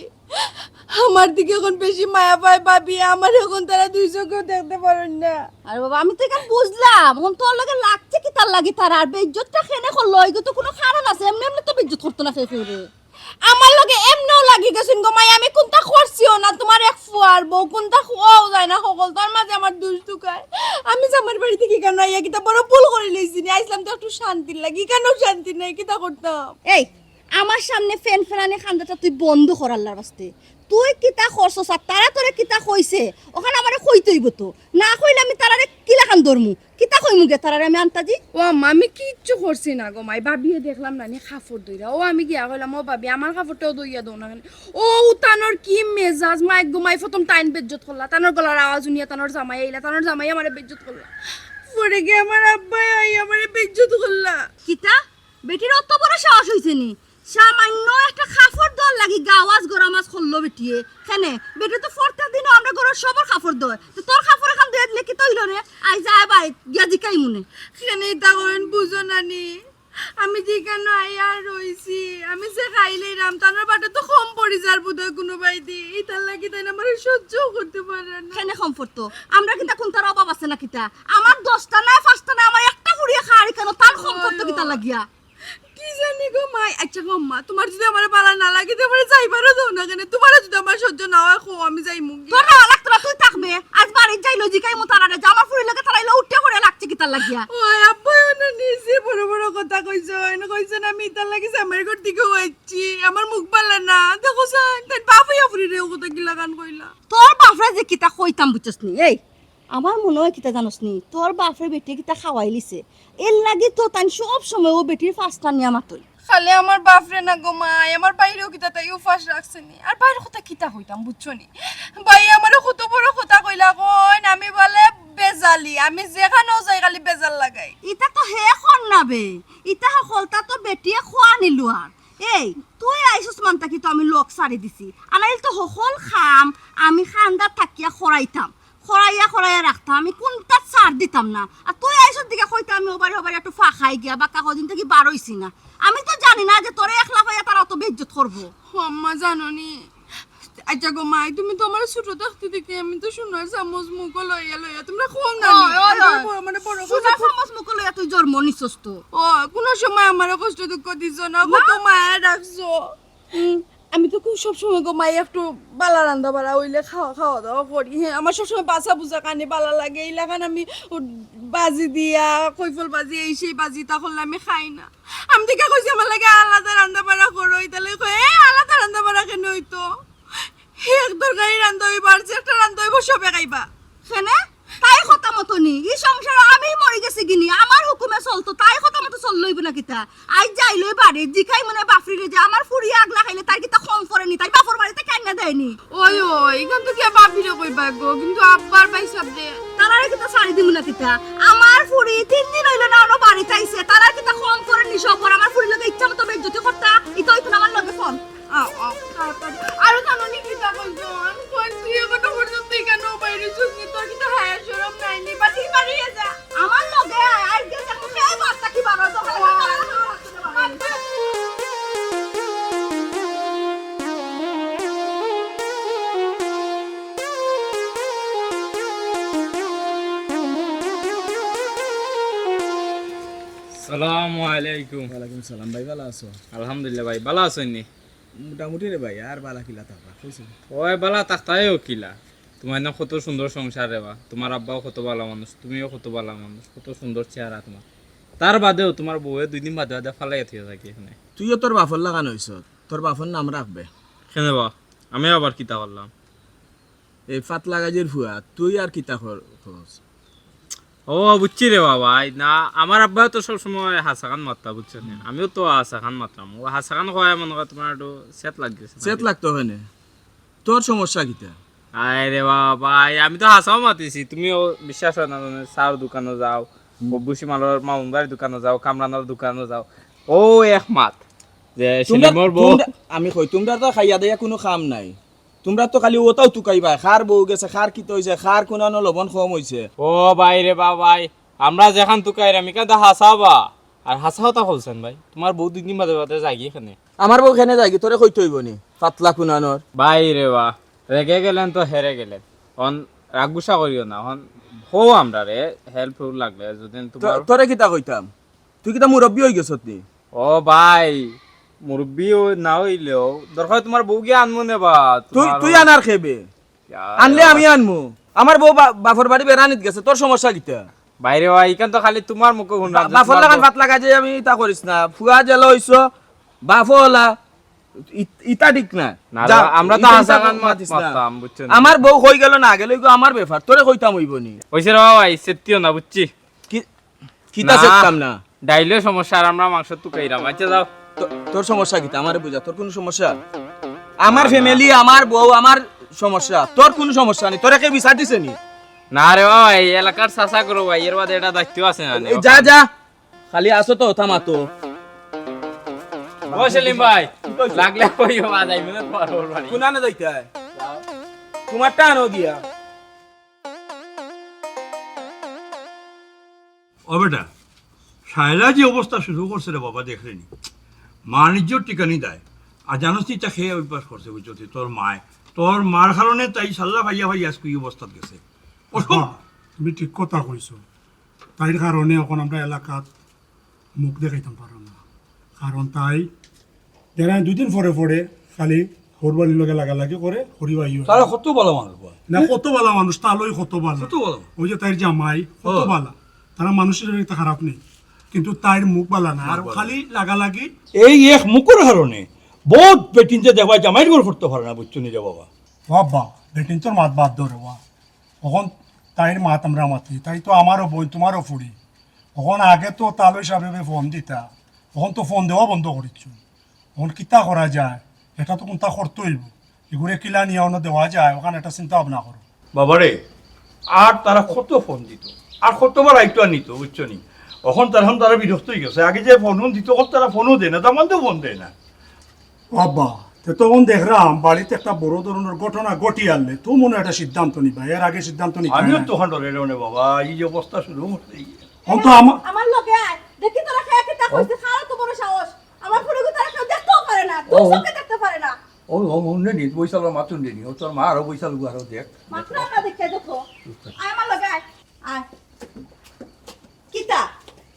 আমার থাকি অখন বেশি মায়া পায় ভাবি, আমারে অখন তারা দুই চোখেও দেখতে পারইন না। আরে বাবা, আমি তো ইখান বুঝলাম, অখন তোর লগে লাগছে কিতার লাগি তারা, আর বেইজ্জতটা কেনে করলো, ইগু তো কুনু কারণ আছে, এমনে এমনে তো বেইজ্জত করতো না কেউরে। আমার লগে এমনেও লাগি গেছইন গো মাই, আমি কুন্তা করছিও না, তুমার এক ফুয়ার বউ, কুন্তা কওয়াও যায় না, হকলতার মাঝে আমার দুষ ঢুকায়। আমি জামাইর বাড়ি থাকি কেনে আইয়া কিতা বড় ভুল করিলাইছি নি, আইছলাম তো একটু শান্তির লাগি, কেনে শান্তি নাই, কিতা করতাম? এই, আমার সামনে ফেন ফেনানি কান্দাটা তুই বন্ধ কর আল্লার ওয়াস্তে। তুই কিতা করছস আর তারা তোরে কিতা কইছে, অখান আমারে কইতে অইবো তো, না কইলে আমি তারারে কিলাখান ধরমু? কিতা কইমু গে তারারে আমি আন্তাজি? ও আম্মা, আমি কিচ্ছু করছি না গো মাই, ভাবিয়ে দেখলাম না নি কাপড় ধইরা। ও আমি গিয়া কইলাম, "ও ভাবি, আমার কাপড়টাও ধইয়া দেও না কেনে?" ও তানর কি মেজাজ মাই গো মাই, প্রথম তাইন বেইজ্জত করলা, তানর গলার আওয়াজ হুনিয়া তানর জামাই আইলা, তানর জামাই আমারে বেইজ্জত করলা, পরে গিয়া আমার আব্বায় আইয়া আমারে বেইজ্জত করলা। কিতা? বেটির অত বড় সাহস অইছে নি? সামান্য একটা কাপড় ধওয়ার লাগি গাওয়াজ গরমাজ করলো বেটিয়ে। কেনে? বেটি তো প্রত্যেক দিনও আমরা ঘরর সবর কাপড় ধয়। তো তোর কাপড় অখান ধইয়া দিলে কিতা অইলো রে? আইজ আয় বাড়িত গিয়া জিকাইমুনে। কেনে ইতা করইন বুঝো না নি? আমি যে কেনে আইয়া রইছি, আমি যে খাইলাইরাম, তানর বাটে তো কম পড়ি যার বোধহয় কুনুবায়দি। ইতার লাগি তাইন আমারে সহ্যও করতে পাররা না। কেনে কম পড়তো? আমরা কিতা কুন্তার অভাব আছে না কিতা? আমার দশটা নায়, পাঁচটা নায়, আমার একটা পুড়িয়ে খাওয়ার কেনে তান কম পড়তো কিতা লাগিয়া? কি জানি গো মাই। আচ্ছা গো আম্মা, তুমার যুদি আমারে ভালা না লাগে, তে আমারে যাইবারও দেও না কেনে? তুমারে যুদি আমার সহ্য না অয়, কও, আমি যাইমু গি। তোর যাওয়া লাগতো না, তুই থাকবে। আইজ বাড়িত যাই লজিকাই মু তারারে, যে আমার ফুরির লগে তারাইলে উঠে পড়ে লাগছে কিতার লাগিয়া। ওই আব্বা, না নিজে বড় বড় কথা কইছইন, কইছইন আমি ইতার লাগি জামাইর ঘর থাকি আইছি, আমার মুখ ভালা না। দেখো সাইন, তাইন বাপ অইয়া ফুরিরে ও কথা কিলাখান কইলা। তোর বাপরে যে কিতা কইতাম বুঝছস নি? এই, আমার মনো অয় কিতা জানোস নি, তোর বাপরে বেটিয়ে কিতা খাওয়াইলিছে, এর লাগি তো তাইন সব সময় ও বেটির ফাঁসটা নিয়া মাতইন। খালি আমার বাপরে না গো মাই, আমার ভাইরেও কিতা তাই উপাস রাখছে নি। আর ভাইর কথা কিতা কইতাম বুঝছো নি? ভাইয়ে আমারে কত বড় কথা কইলা কইন, আমি বলে বেজালি, আমি যেখানেও যাই খালি বেজাল লাগাই। ইতা তো হে কর না বে, ইতা হকলতা তো বেটিয়ে খোয়া নিলু আর। এই, তুই আইছস তান থাকি তো আমি লগ ছাড়ি দিছি। আনাইল তো হকল কাম আমি কান্দাত থাকিয়া করাইতাম, করাইয়া করাইয়া রাখতাম, আমি কুনটাত ছাড় দিতাম না। আর তুই আইছস দেখি কইতে আমি ওবারে ওবারে একটু ফাঁকাই গিয়া বাক্কা কদিন থাকি বার অইছি না। আমি তো জানি না যে তোরে একলা পাইয়া তারা অত বেইজ্জত করবো। ও আম্মা, জানো নি, আচ্ছা গো মাই, তুমি তো আমার ছোট থাকতে দেখি আমি তো সোনার চামচ মুখো লইয়া লইয়া, তোমরা কম না নি? ওই, ওই, আমরা ওই। বড়, মানে বড় সোনার চামচ মুখো লইয়া তুই জন্ম নিছস তো। ও, কোনো সময় আমারে কষ্ট দুঃখ দিছো না, না। কত মায়া রাখছো। হুম, আমি তো খুব সবসময় গো মাই একটু বালা রান্দা বাড়া অইলে খাওয়া, খাওয়া দাওয়া করি। হ্যাঁ, আমার সবসময় বাছা বুছা কানি বালা লাগে। এই লাখান আমি ও বাজি দিয়া, কইফল বাজি, এই সেই বাজি, তা করলে আমি খাই না। আমি দেখে কইছি, "আমার লাগি আলাদা রান্দা বাড়া করো।" ইতালে কয়, "এ, আলাদা রান্দা বাড়া কেনে অইতো? এক তরকারি রান্দা অইবো, আর যে একটা রান্দা অইবো, সবে খাইবা।" কেনে? তাই কথা মতো নি। ই সংসার আমি মরি গেছি গিনি, আমার হুকুমে চলতো, তাই কথা মতো চললো অইবো না কিতা? আইজ যাইলো বাড়ি, জিকাই মনে বাফরিরে যে আমার ফুড়ি আগলা খাইলে তার কিতা কম পড়ে নি, তাই বাপর বাড়িতে কেনে দেয়নি? ওই, ওই, ইখান তো গিয়া বাফিরে কইবা গো, কিন্তু আব্বার ভাই সাব দে। তারারে কিতা ছাড়ি দিমু না কিতা? আমার ফুড়ি তিন দিন অইলো না, অনো বাড়িত আইছে, তারার কিতা কম পড়ে নি সব পর? আমার ফুড়ির লগে ইচ্ছা মতো বেইজ্জতি করতা, ইতা অইতো না আমার লগে ফোন। আও, আও, তাড়াতাড়ি। আরো জানো নি কিতা কইছো? আমি কই তুই এখনো পর্যন্ত ইখানো বাইরে শুননি, তোর কিতা হায়া শরম নাই নি? বাড়ি বাড়িয়ে যা। আমার লগে আয়, আজকে দেখো কে বার্তা কি বারো তো। সালামু আলাইকুম। ওয়ালাইকুম সালাম ভাই, ভালা আছো? আলহামদুলিল্লাহ ভাই, ভালা আছইন নি? মোটামুটি রে ভাই, আর বালা কিলা থাকবা, কইছো? ওই বালা থাকতায়ও কিলা? তোমার না কত সুন্দর সংসার রে বা, তোমার আব্বাও কত বালা মানুষ, তুমিও কত বালা মানুষ, কত সুন্দর চেহারা তোমার। তার বাদেও তোমার বউয়ে দুই দিন বাদে বাদে ফালাইয়া থইয়া যায়গি এখানে। তুইও তোর বাফর লাখান অইছস, তোর বাফর নাম রাখবে। কেনে বা? আমি আবার কিতা করলাম? এই ফাতলা গাজির ফুয়া, তুই আর কিতা কর-, করস? ও, বুঝছি রে বাবা, এই না, আমার আব্বাও তো সবসময় হাছাখান মাততা, বুঝছো নি? আমিও তো হাছাখান মাতরাম। ও হাছাখান কওয়ায় মনে কয় তোমার একটু সেট লাগছে না? সেট লাগতো কেনে? তোর সমস্যা কিতা? আরে বাবা, এই আমি তো হাছাও মাতিছি, তুমিও বিশ্বাস হয় না, মানে, চার দোকানো যাও, হুম। বব্বুসি মালর মামুন ভাইর দোকানো যাও, কামরান আলার দোকানো যাও, ও এক মাত যে তোমরা, সেলিমর বউ। তোমরা, আমি কই, তোমরা তো খাইয়া দাইয়া কোনো কাম নাই, তোমরা তো খালি ওটাও তুকাইবা, কার বউ গেছে, কার কিতা অইছে, কার কুনানো লবণ কম অইছে। ও ভাই রে বা ভাই, আমরা যেখান তুকাইরাম, ইখান তো হাছা বা। আর হাছা কথা কইছইন ভাই, তোমার বউ দুই দিন বাদে বাদে যায়গি এখানে। আমার বউ কেনে যায়গি, তোরে কইতে অইবো নি, ফাতলা কুনানোর। ভাই রে বা, রেগে গেলেন তো হেরে গেলেন। অন রাগ গুসা করিও না, অন কও আমরারে, হেল্প হুল্প লাগলে যদি তো-, তোমার তোরে কিতা কইতাম? তুই কিতা মুরব্বি অইগেছত নি? ও ভাই, মুরব্বি অই-, না অইলেও দরকার তোমার বউগি আনমু নে বা, তুই, তোমার তুই ও- আনার খেবে। ইয়া আনলে আল্লাহ। আমি আনমু। আমার বউ বা-, বাফর বাড়ি বেড়ানিত গেছে, তোর সমস্যা কিতা? ভাই রে বা, ইখান তো খালি তোমার মুখো হুনলাম বা-, যে বাফর তোমার লাখান বউ- ফাতলা গাজি আমি ইতা করিস না। ফুয়া যেলা অইছো, বাফও অলা, ই-, ইতা ঠিক না। না রে যা, বা, আমরা তো ইতা, ইতা হাছাখান মাত-, মাতিস না। মাততাম, বুঝছো নি? আমার বউ কই গেল না গেল, ইগু আমার ব্যাপার, তোরে কইতাম অইবো নি। অইছে রে বা ভাই, সেত্তিও না, বুঝছি? কি, কিতা না, সেত্তাম না? ডাইলে সমস্যা আর আমরা মাংস তুকাইরাম। আচ্ছা, যাও। তো-, তোর সমস্যা কিতা? আমারে বুঝা, তোর কোনো সমস্যা? আমার না, না। ফ্যামিলি, আমার বউ, আমার সমস্যা, তোর কোনো সমস্যা নাই। তোরে কেউ বিচার দিছে নি? না রে বাবা, এই এলাকার চাচা করো ভাই, এর বাদে এটা দায়িত্ব আছে না নি? এই যা, যা, খালি আসো তো, থামা তো। ও সেলিম ভাই, লাগলে কইও, আজ আইবো না তোমার বউর বাড়ি। কোনানে যাইতায়? তোমারটা আনো গিয়া। ও বেটা, শায়লা যে অবস্থা শুরু করছে রে বাবা, দেখরে নি। মার ইজ্জত টিকানি দেয়। আর জানোস নি, ইতা খেয়ে অভ্যাস করছে, বুঝছো তুই? তোর মায়, তোর মার কারণে তাই শালা ভাইয়া ভাই আজকে এই অবস্থাত গেছে। অসম- বাহ, তুমি ঠিক কথা কইছো। তাইর কারণে এখন আমরা এলাকাত মুখ দেখাইতাম পারো না, কারণ তাই যারা দুই দিন পরে পরে খালি হরবালির লগে লাগালাগি করে, হরিবাই হয়। তারা কত ভালা মানুষ বা। না, কত ভালা মানুষ, তালই কত ভালা। কত ভালা। ওই যে তাইর জামাই, কত হ্যাঁ। ভালা। তারা মানুষের একটা খারাপ নেই, কিন্তু তাইর মুখ ভালা না, আর মুখ ভালা। খালি লাগালাগি। এই এক মুখর কারণে বহুত বেটিন যে দেখবা জামাইর ঘর করতে পারে না, বুঝছো নি রে বাবা? বাবা, বেটিন তোর মাত বাদ ধরে বা। অখন তাইর মাত আমরা মাতি, তাই তো আমারও বইন, তোমারও ফুড়ি। অখন আগে তো তালই সাহেবে ফোন দিতা, অখন তো ফোন দেওয়া বন্ধ করিচ্ছ। অখন কিতা করা যায়? এটা তো কোনটা করতে অইবো। এগুরে কিলা নিয়া অনো দেওয়া যায়, অখান একটা চিন্তা ভাবনা করো। বাবারে, আর তারা কত ফোন দিত, আর কতবার আইতো আর নিত, বুঝছো নি? অখন তারা, অখন তারা বিরক্ত অই গেছে। আগে যে ফোন দিত, অখন তারা ফোনও দেয় না, তার মধ্যেও ফোন দেয় না। বাবা, তখন দেখরাম বাড়িত একটা বড় ধরনর ঘটনা ঘটিয়ারলে তো মনে একটা সিদ্ধান্ত নিবা, এর আগে সিদ্ধান্ত নিবা আমিও না। তখন ডরে রে বাবা, এই যে অবস্থা শুরু করছে। অখন তো আমা- আমার লগে আয়, দেখি তোরা কে কিতা কইছে, খারাপ তো বড় সাহস। আমার ফুড়িগু তারা কেউ দেখতেও পারে না, দুই চোখে দেখতে পারে না। ও, ও, হুনলে নি, বইসালর মাতুন দেনি, ও তোর মা আরো বইসাল গু আরো দেখ। মাত্র আমরা দেখে দেখো। আয় আমার লগে আয়, আয়। কিতা?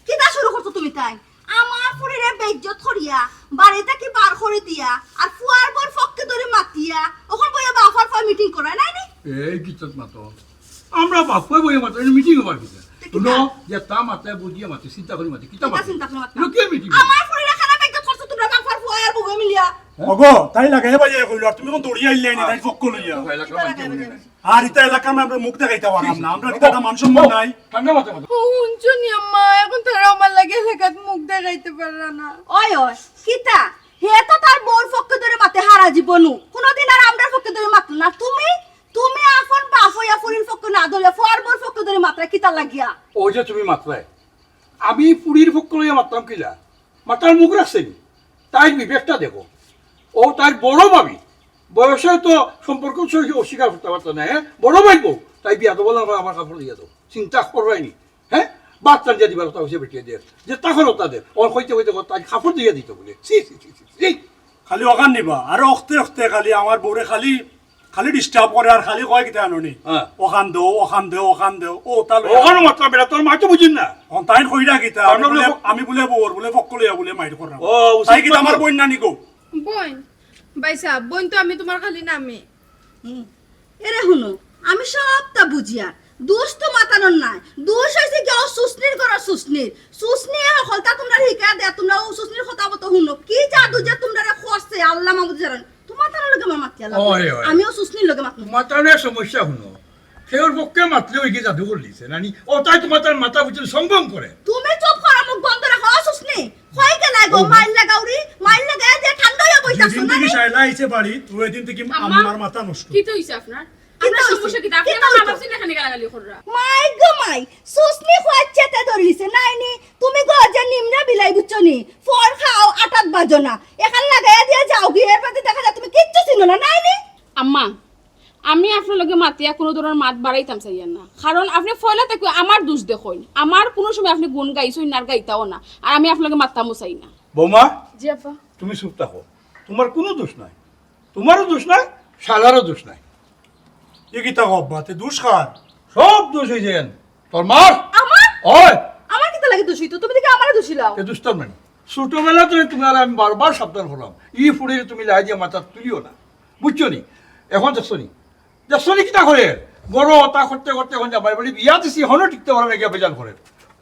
কিতা শুরু করছো তুমি তাই? আমার ফুড়িরে বেইজ্জত করিয়া, বাড়ি থাকি বার করি দিয়া, আর ফুয়ার বউর পক্ষে ধরি মাতিয়া, অখন বইয়া বাফর ফুয়া মিটিং করায় নাই নি? এই কিতা মাতো? আমরা বাফর বইয়া মাতো, মিটিং হবার কিতা? তে কিতা? হুনো, যে তা মাতে বুঝিয়া মাতে, চিন্তা করি মাতে, কিতা কিতা মাতে? চিন্তা করি মাতে? লোকে মিটিং। আমার ফুড়িরে খারাপ বেইজ্জত করছো তোমরা বাফর ফুয়া আর বউয়ে মিলিয়া। ওগো, তাই লাগাই ভাই কইলো, আর তুমি কোন দৌড়িয়া আইলে নি, তাই পক্ষ লইয়া। কিতা লাগাই ভাই? আর ইতা এলাকার আমরা মুখ দেখাইতে পারলাম না, আমরা কিতা একটা মান সম্মান নাই? ঠান্ডা মাথায় কথা। ও, হুনছো নি আম্মা, এখন তারা আমার লাগে এলাকাত মুখ দেখাইতে পাররা না। ওই, ওই, কিতা? হে তো তার বউর পক্ষে ধরে মাতে হারা জীবনও। কোনোদিন আর আমরার পক্ষে ধরে মাতলো না। তুমি, তুমি আপন বাফ অইয়া ফুড়ির পক্ষে না ধরে, ফুয়ার বউর পক্ষে ধরে মাতরায় কিতা লাগিয়া? ওই যে তুমি মাতরায়, আমি ফুড়ির পক্ষ লইয়া মাততাম কিলা? মাতার মুখ রাখছে নি? তাইর বিবেকটা দেখো। ও তাইর বড় ভাবি, বয়সে তো সম্পর্ক সহি অস্বীকার করতে পারতো না, হ্যাঁ? বড় ভাই বউ, তাই বিয়া তো বললাম, "আমার কাপড় দিয়া দাও।" চিন্তা কররায় নি, হ্যাঁ? ভাত রান্ধিয়া দিবার কথা কইছে বেটিয়ে দের, যে তা করো তাদের, ওর কইতে কইতে কর, তাই কাপড় দিয়া দিত বলে। ছি, ছি, ছি, ছি, ছি। খালি অখান নিবা, আর অখতে অখতে খালি আমার বউরে খালি, খালি ডিস্টার্ব করে, আর খালি কয় কিতা আনো নি? হ্যাঁ। অখান দেও, অখান দেও, অখান দেও, ও তা লইয়া। অখানও মাতলাম বেটা, তোর মা তো বুঝিন না। অন তাইন কইরা কিতা? আমি আমরা বুলে, লোক- আমি বুলে বউর বুলে পক্ষ লইয়া বুলে মাইর করলাম। ও, উচিত তাই কিতা কথা। আমার বইন নানি গো? বইন, ভাই সাহেব, বইন তো আমি তোমার খালি নামে। হুম। এরে হুনো, আমি সবটা বুঝিয়ার। দুষ তো মাতানোর নাই। দুষ অইছে কি ও সুসনির ঘরর সুসনির। সুসনি এ হকলতা তোমরারে হিকাইয়া দেয়, তোমরা ও সুসনির কথা মতো হুনো। কি জাদু যে তোমরারে করছে, আল্লাহ মাবুদ জানইন। তোমার তার লগে আমার মাতিয়া লাগবো। ওই, ওই। আমিও সুসনির লগে মাতমু। তোমার তার সমস্যা হুনো। কেউর পক্ষে মাতলে ওই কি জাদু করলিছে, নানি? ও তাই তোমার তার মাথা বুঝে সম্ভব করে। তুমি চুপ করো, মুখ বন্ধ রাখো। ও সুসনি, কই গেলায় গো? ও। মাইর লাগাউরি, মাইর লাগাইয়া যে ঠান্ডা অইয়া বই থাকছো, যেদিন থেকে নানি? শায়লা আইছে বাড়ি, ওই দিন থেকে আম্মা, আমার মাথা নষ্ট। কিতা অইছে আপনার? কিতা আপনার অইছে? সমস্যা কিতা? আপনি কিতা আমার অইছে? বাবার সাথে গালাগালি কররা। মাই গো মাই, সুসনি খোয়াচ্ছেতে ধরলিছে, নাইনি? তুমি গো যে নিমরা বিলাই বুঝছো নি? ফল খাও, আটাত বাজো না। এখান লাগাইয়া দিয়া যাও গি, এর বাদে দেখা যায় তুমি কিচ্ছু চিনো না, নাইনি? আম্মা, আমি আপনার লগে মাতিয়া কোনো ধরনের মাত বাড়াইতাম চাইয়ার না, কারণ আপনি পয়লা থাকি আমার দুষ দেখইন। আমার কোনো সময় আপনি গুণ গাইছইন না আর গাইতাও না, আর আমি আপনার লগে মাততামও চাই না। বৌমা, জি আব্বা। তুমি চুপ থাকো, তোমার কোনো দোষ নাই, তোমারও দোষ নাই, শালারও দোষ নাই। এ কিতা কও আব্বা, তে দোষ কার? সব দোষ অইছে এন। তোর মার। আমার? ওই। আমার কিতা লাগি দোষ অইতো? তুমি দেখি আমারে দোষী লাও। এ দুষ্টার মানে। ছোটবেলা থেকে তোমারে আমি বারবার সাবধান করলাম। ই ফুড়িরে তুমি লাই দিয়া মাথাত তুলিও না। বুঝছো নি? এখন দেখছো নি? দেখছো নি কিতা করে? বড় তা করতে করতে এখন জামাই বাড়ি বিয়া দিছি, হনো টিকতে পারে না, গিয়া বেজাল করে।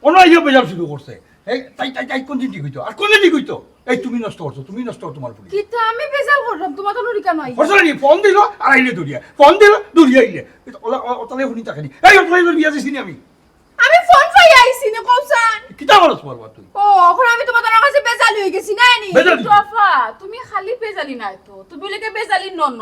অনো আইয়া বেজাল শুরু করছে। এই, তাই, তাই, তাই কোন দিন ঠিক অইতো? আর কোন দিন ঠিক অইতো? এই তুমি নষ্ট করছো, তুমি নষ্ট করছো তোমার ফুড়ি। কিতা আমি বেজাল করলাম? তোমার তো নুরি কেন আইয়া? করছো না নি? ফোন দিল, আর আইলে দৌড়িয়া। ফোন দিল, দৌড়িয়া আইলে। এটা ওলা, ও-, ওতালে হুনি থাকে নি। এই ওতালে বিয়া দিছি নি আমি। আমি ফোন পাই আইছি নি, কও চাইন। কিতা বলছ বারবার তুই? ও, এখন আমি তোমার কাছে বেজালি অই গেছি, না নি? বেজালি? তোফা, তুমি খালি বেজালি নায় তো। তুমি লেগে বেজালি নন।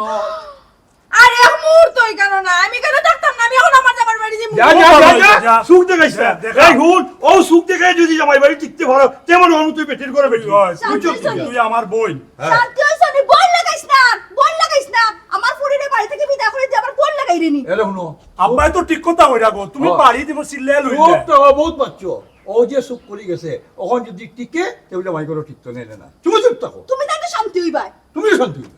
আরে, এক মুহূর্ত অই গেল না। আমি কেন থাকতাম না? আমি এখন আমার জামার বাড়ি যাইমু। যা, যা, যা, যা। যা। সুখ দেখাইস না। যা, দেখা। এই হুন, ও সুখ দেখাই যদি জামাই বাড়ি টিকতে পারো, তেমন হন তুই বেটির ঘরে বেটি। তুই হয়, তুই বুঝছো চুপ, তুই? তুই আমার বইন। হ্যাঁ। শান্তি অইছে নি? বইন লাগাইস না, বইন লাগাইস না। আমার ফুড়িরে বাড়ি থেকে বিদায় করে দিয়ে আবার বইন লাগাই রে নি। এরে হুনো। আব্বায় তো ঠিক কথা কইরা গো, তুমি হ্যাঁ। বাড়ি দিব চিল্লায় লইলে। চুপ তো, ও বহুত বাচ্চো। ও যে চুপ করি গেছে, অখন যদি টিকে, তে বলে ভাই করে টিকতো নেই না। তুমি চুপ থাকো। তুমি তাতে শান্তি অইবায়। তুমিও শান্তি অইবায়।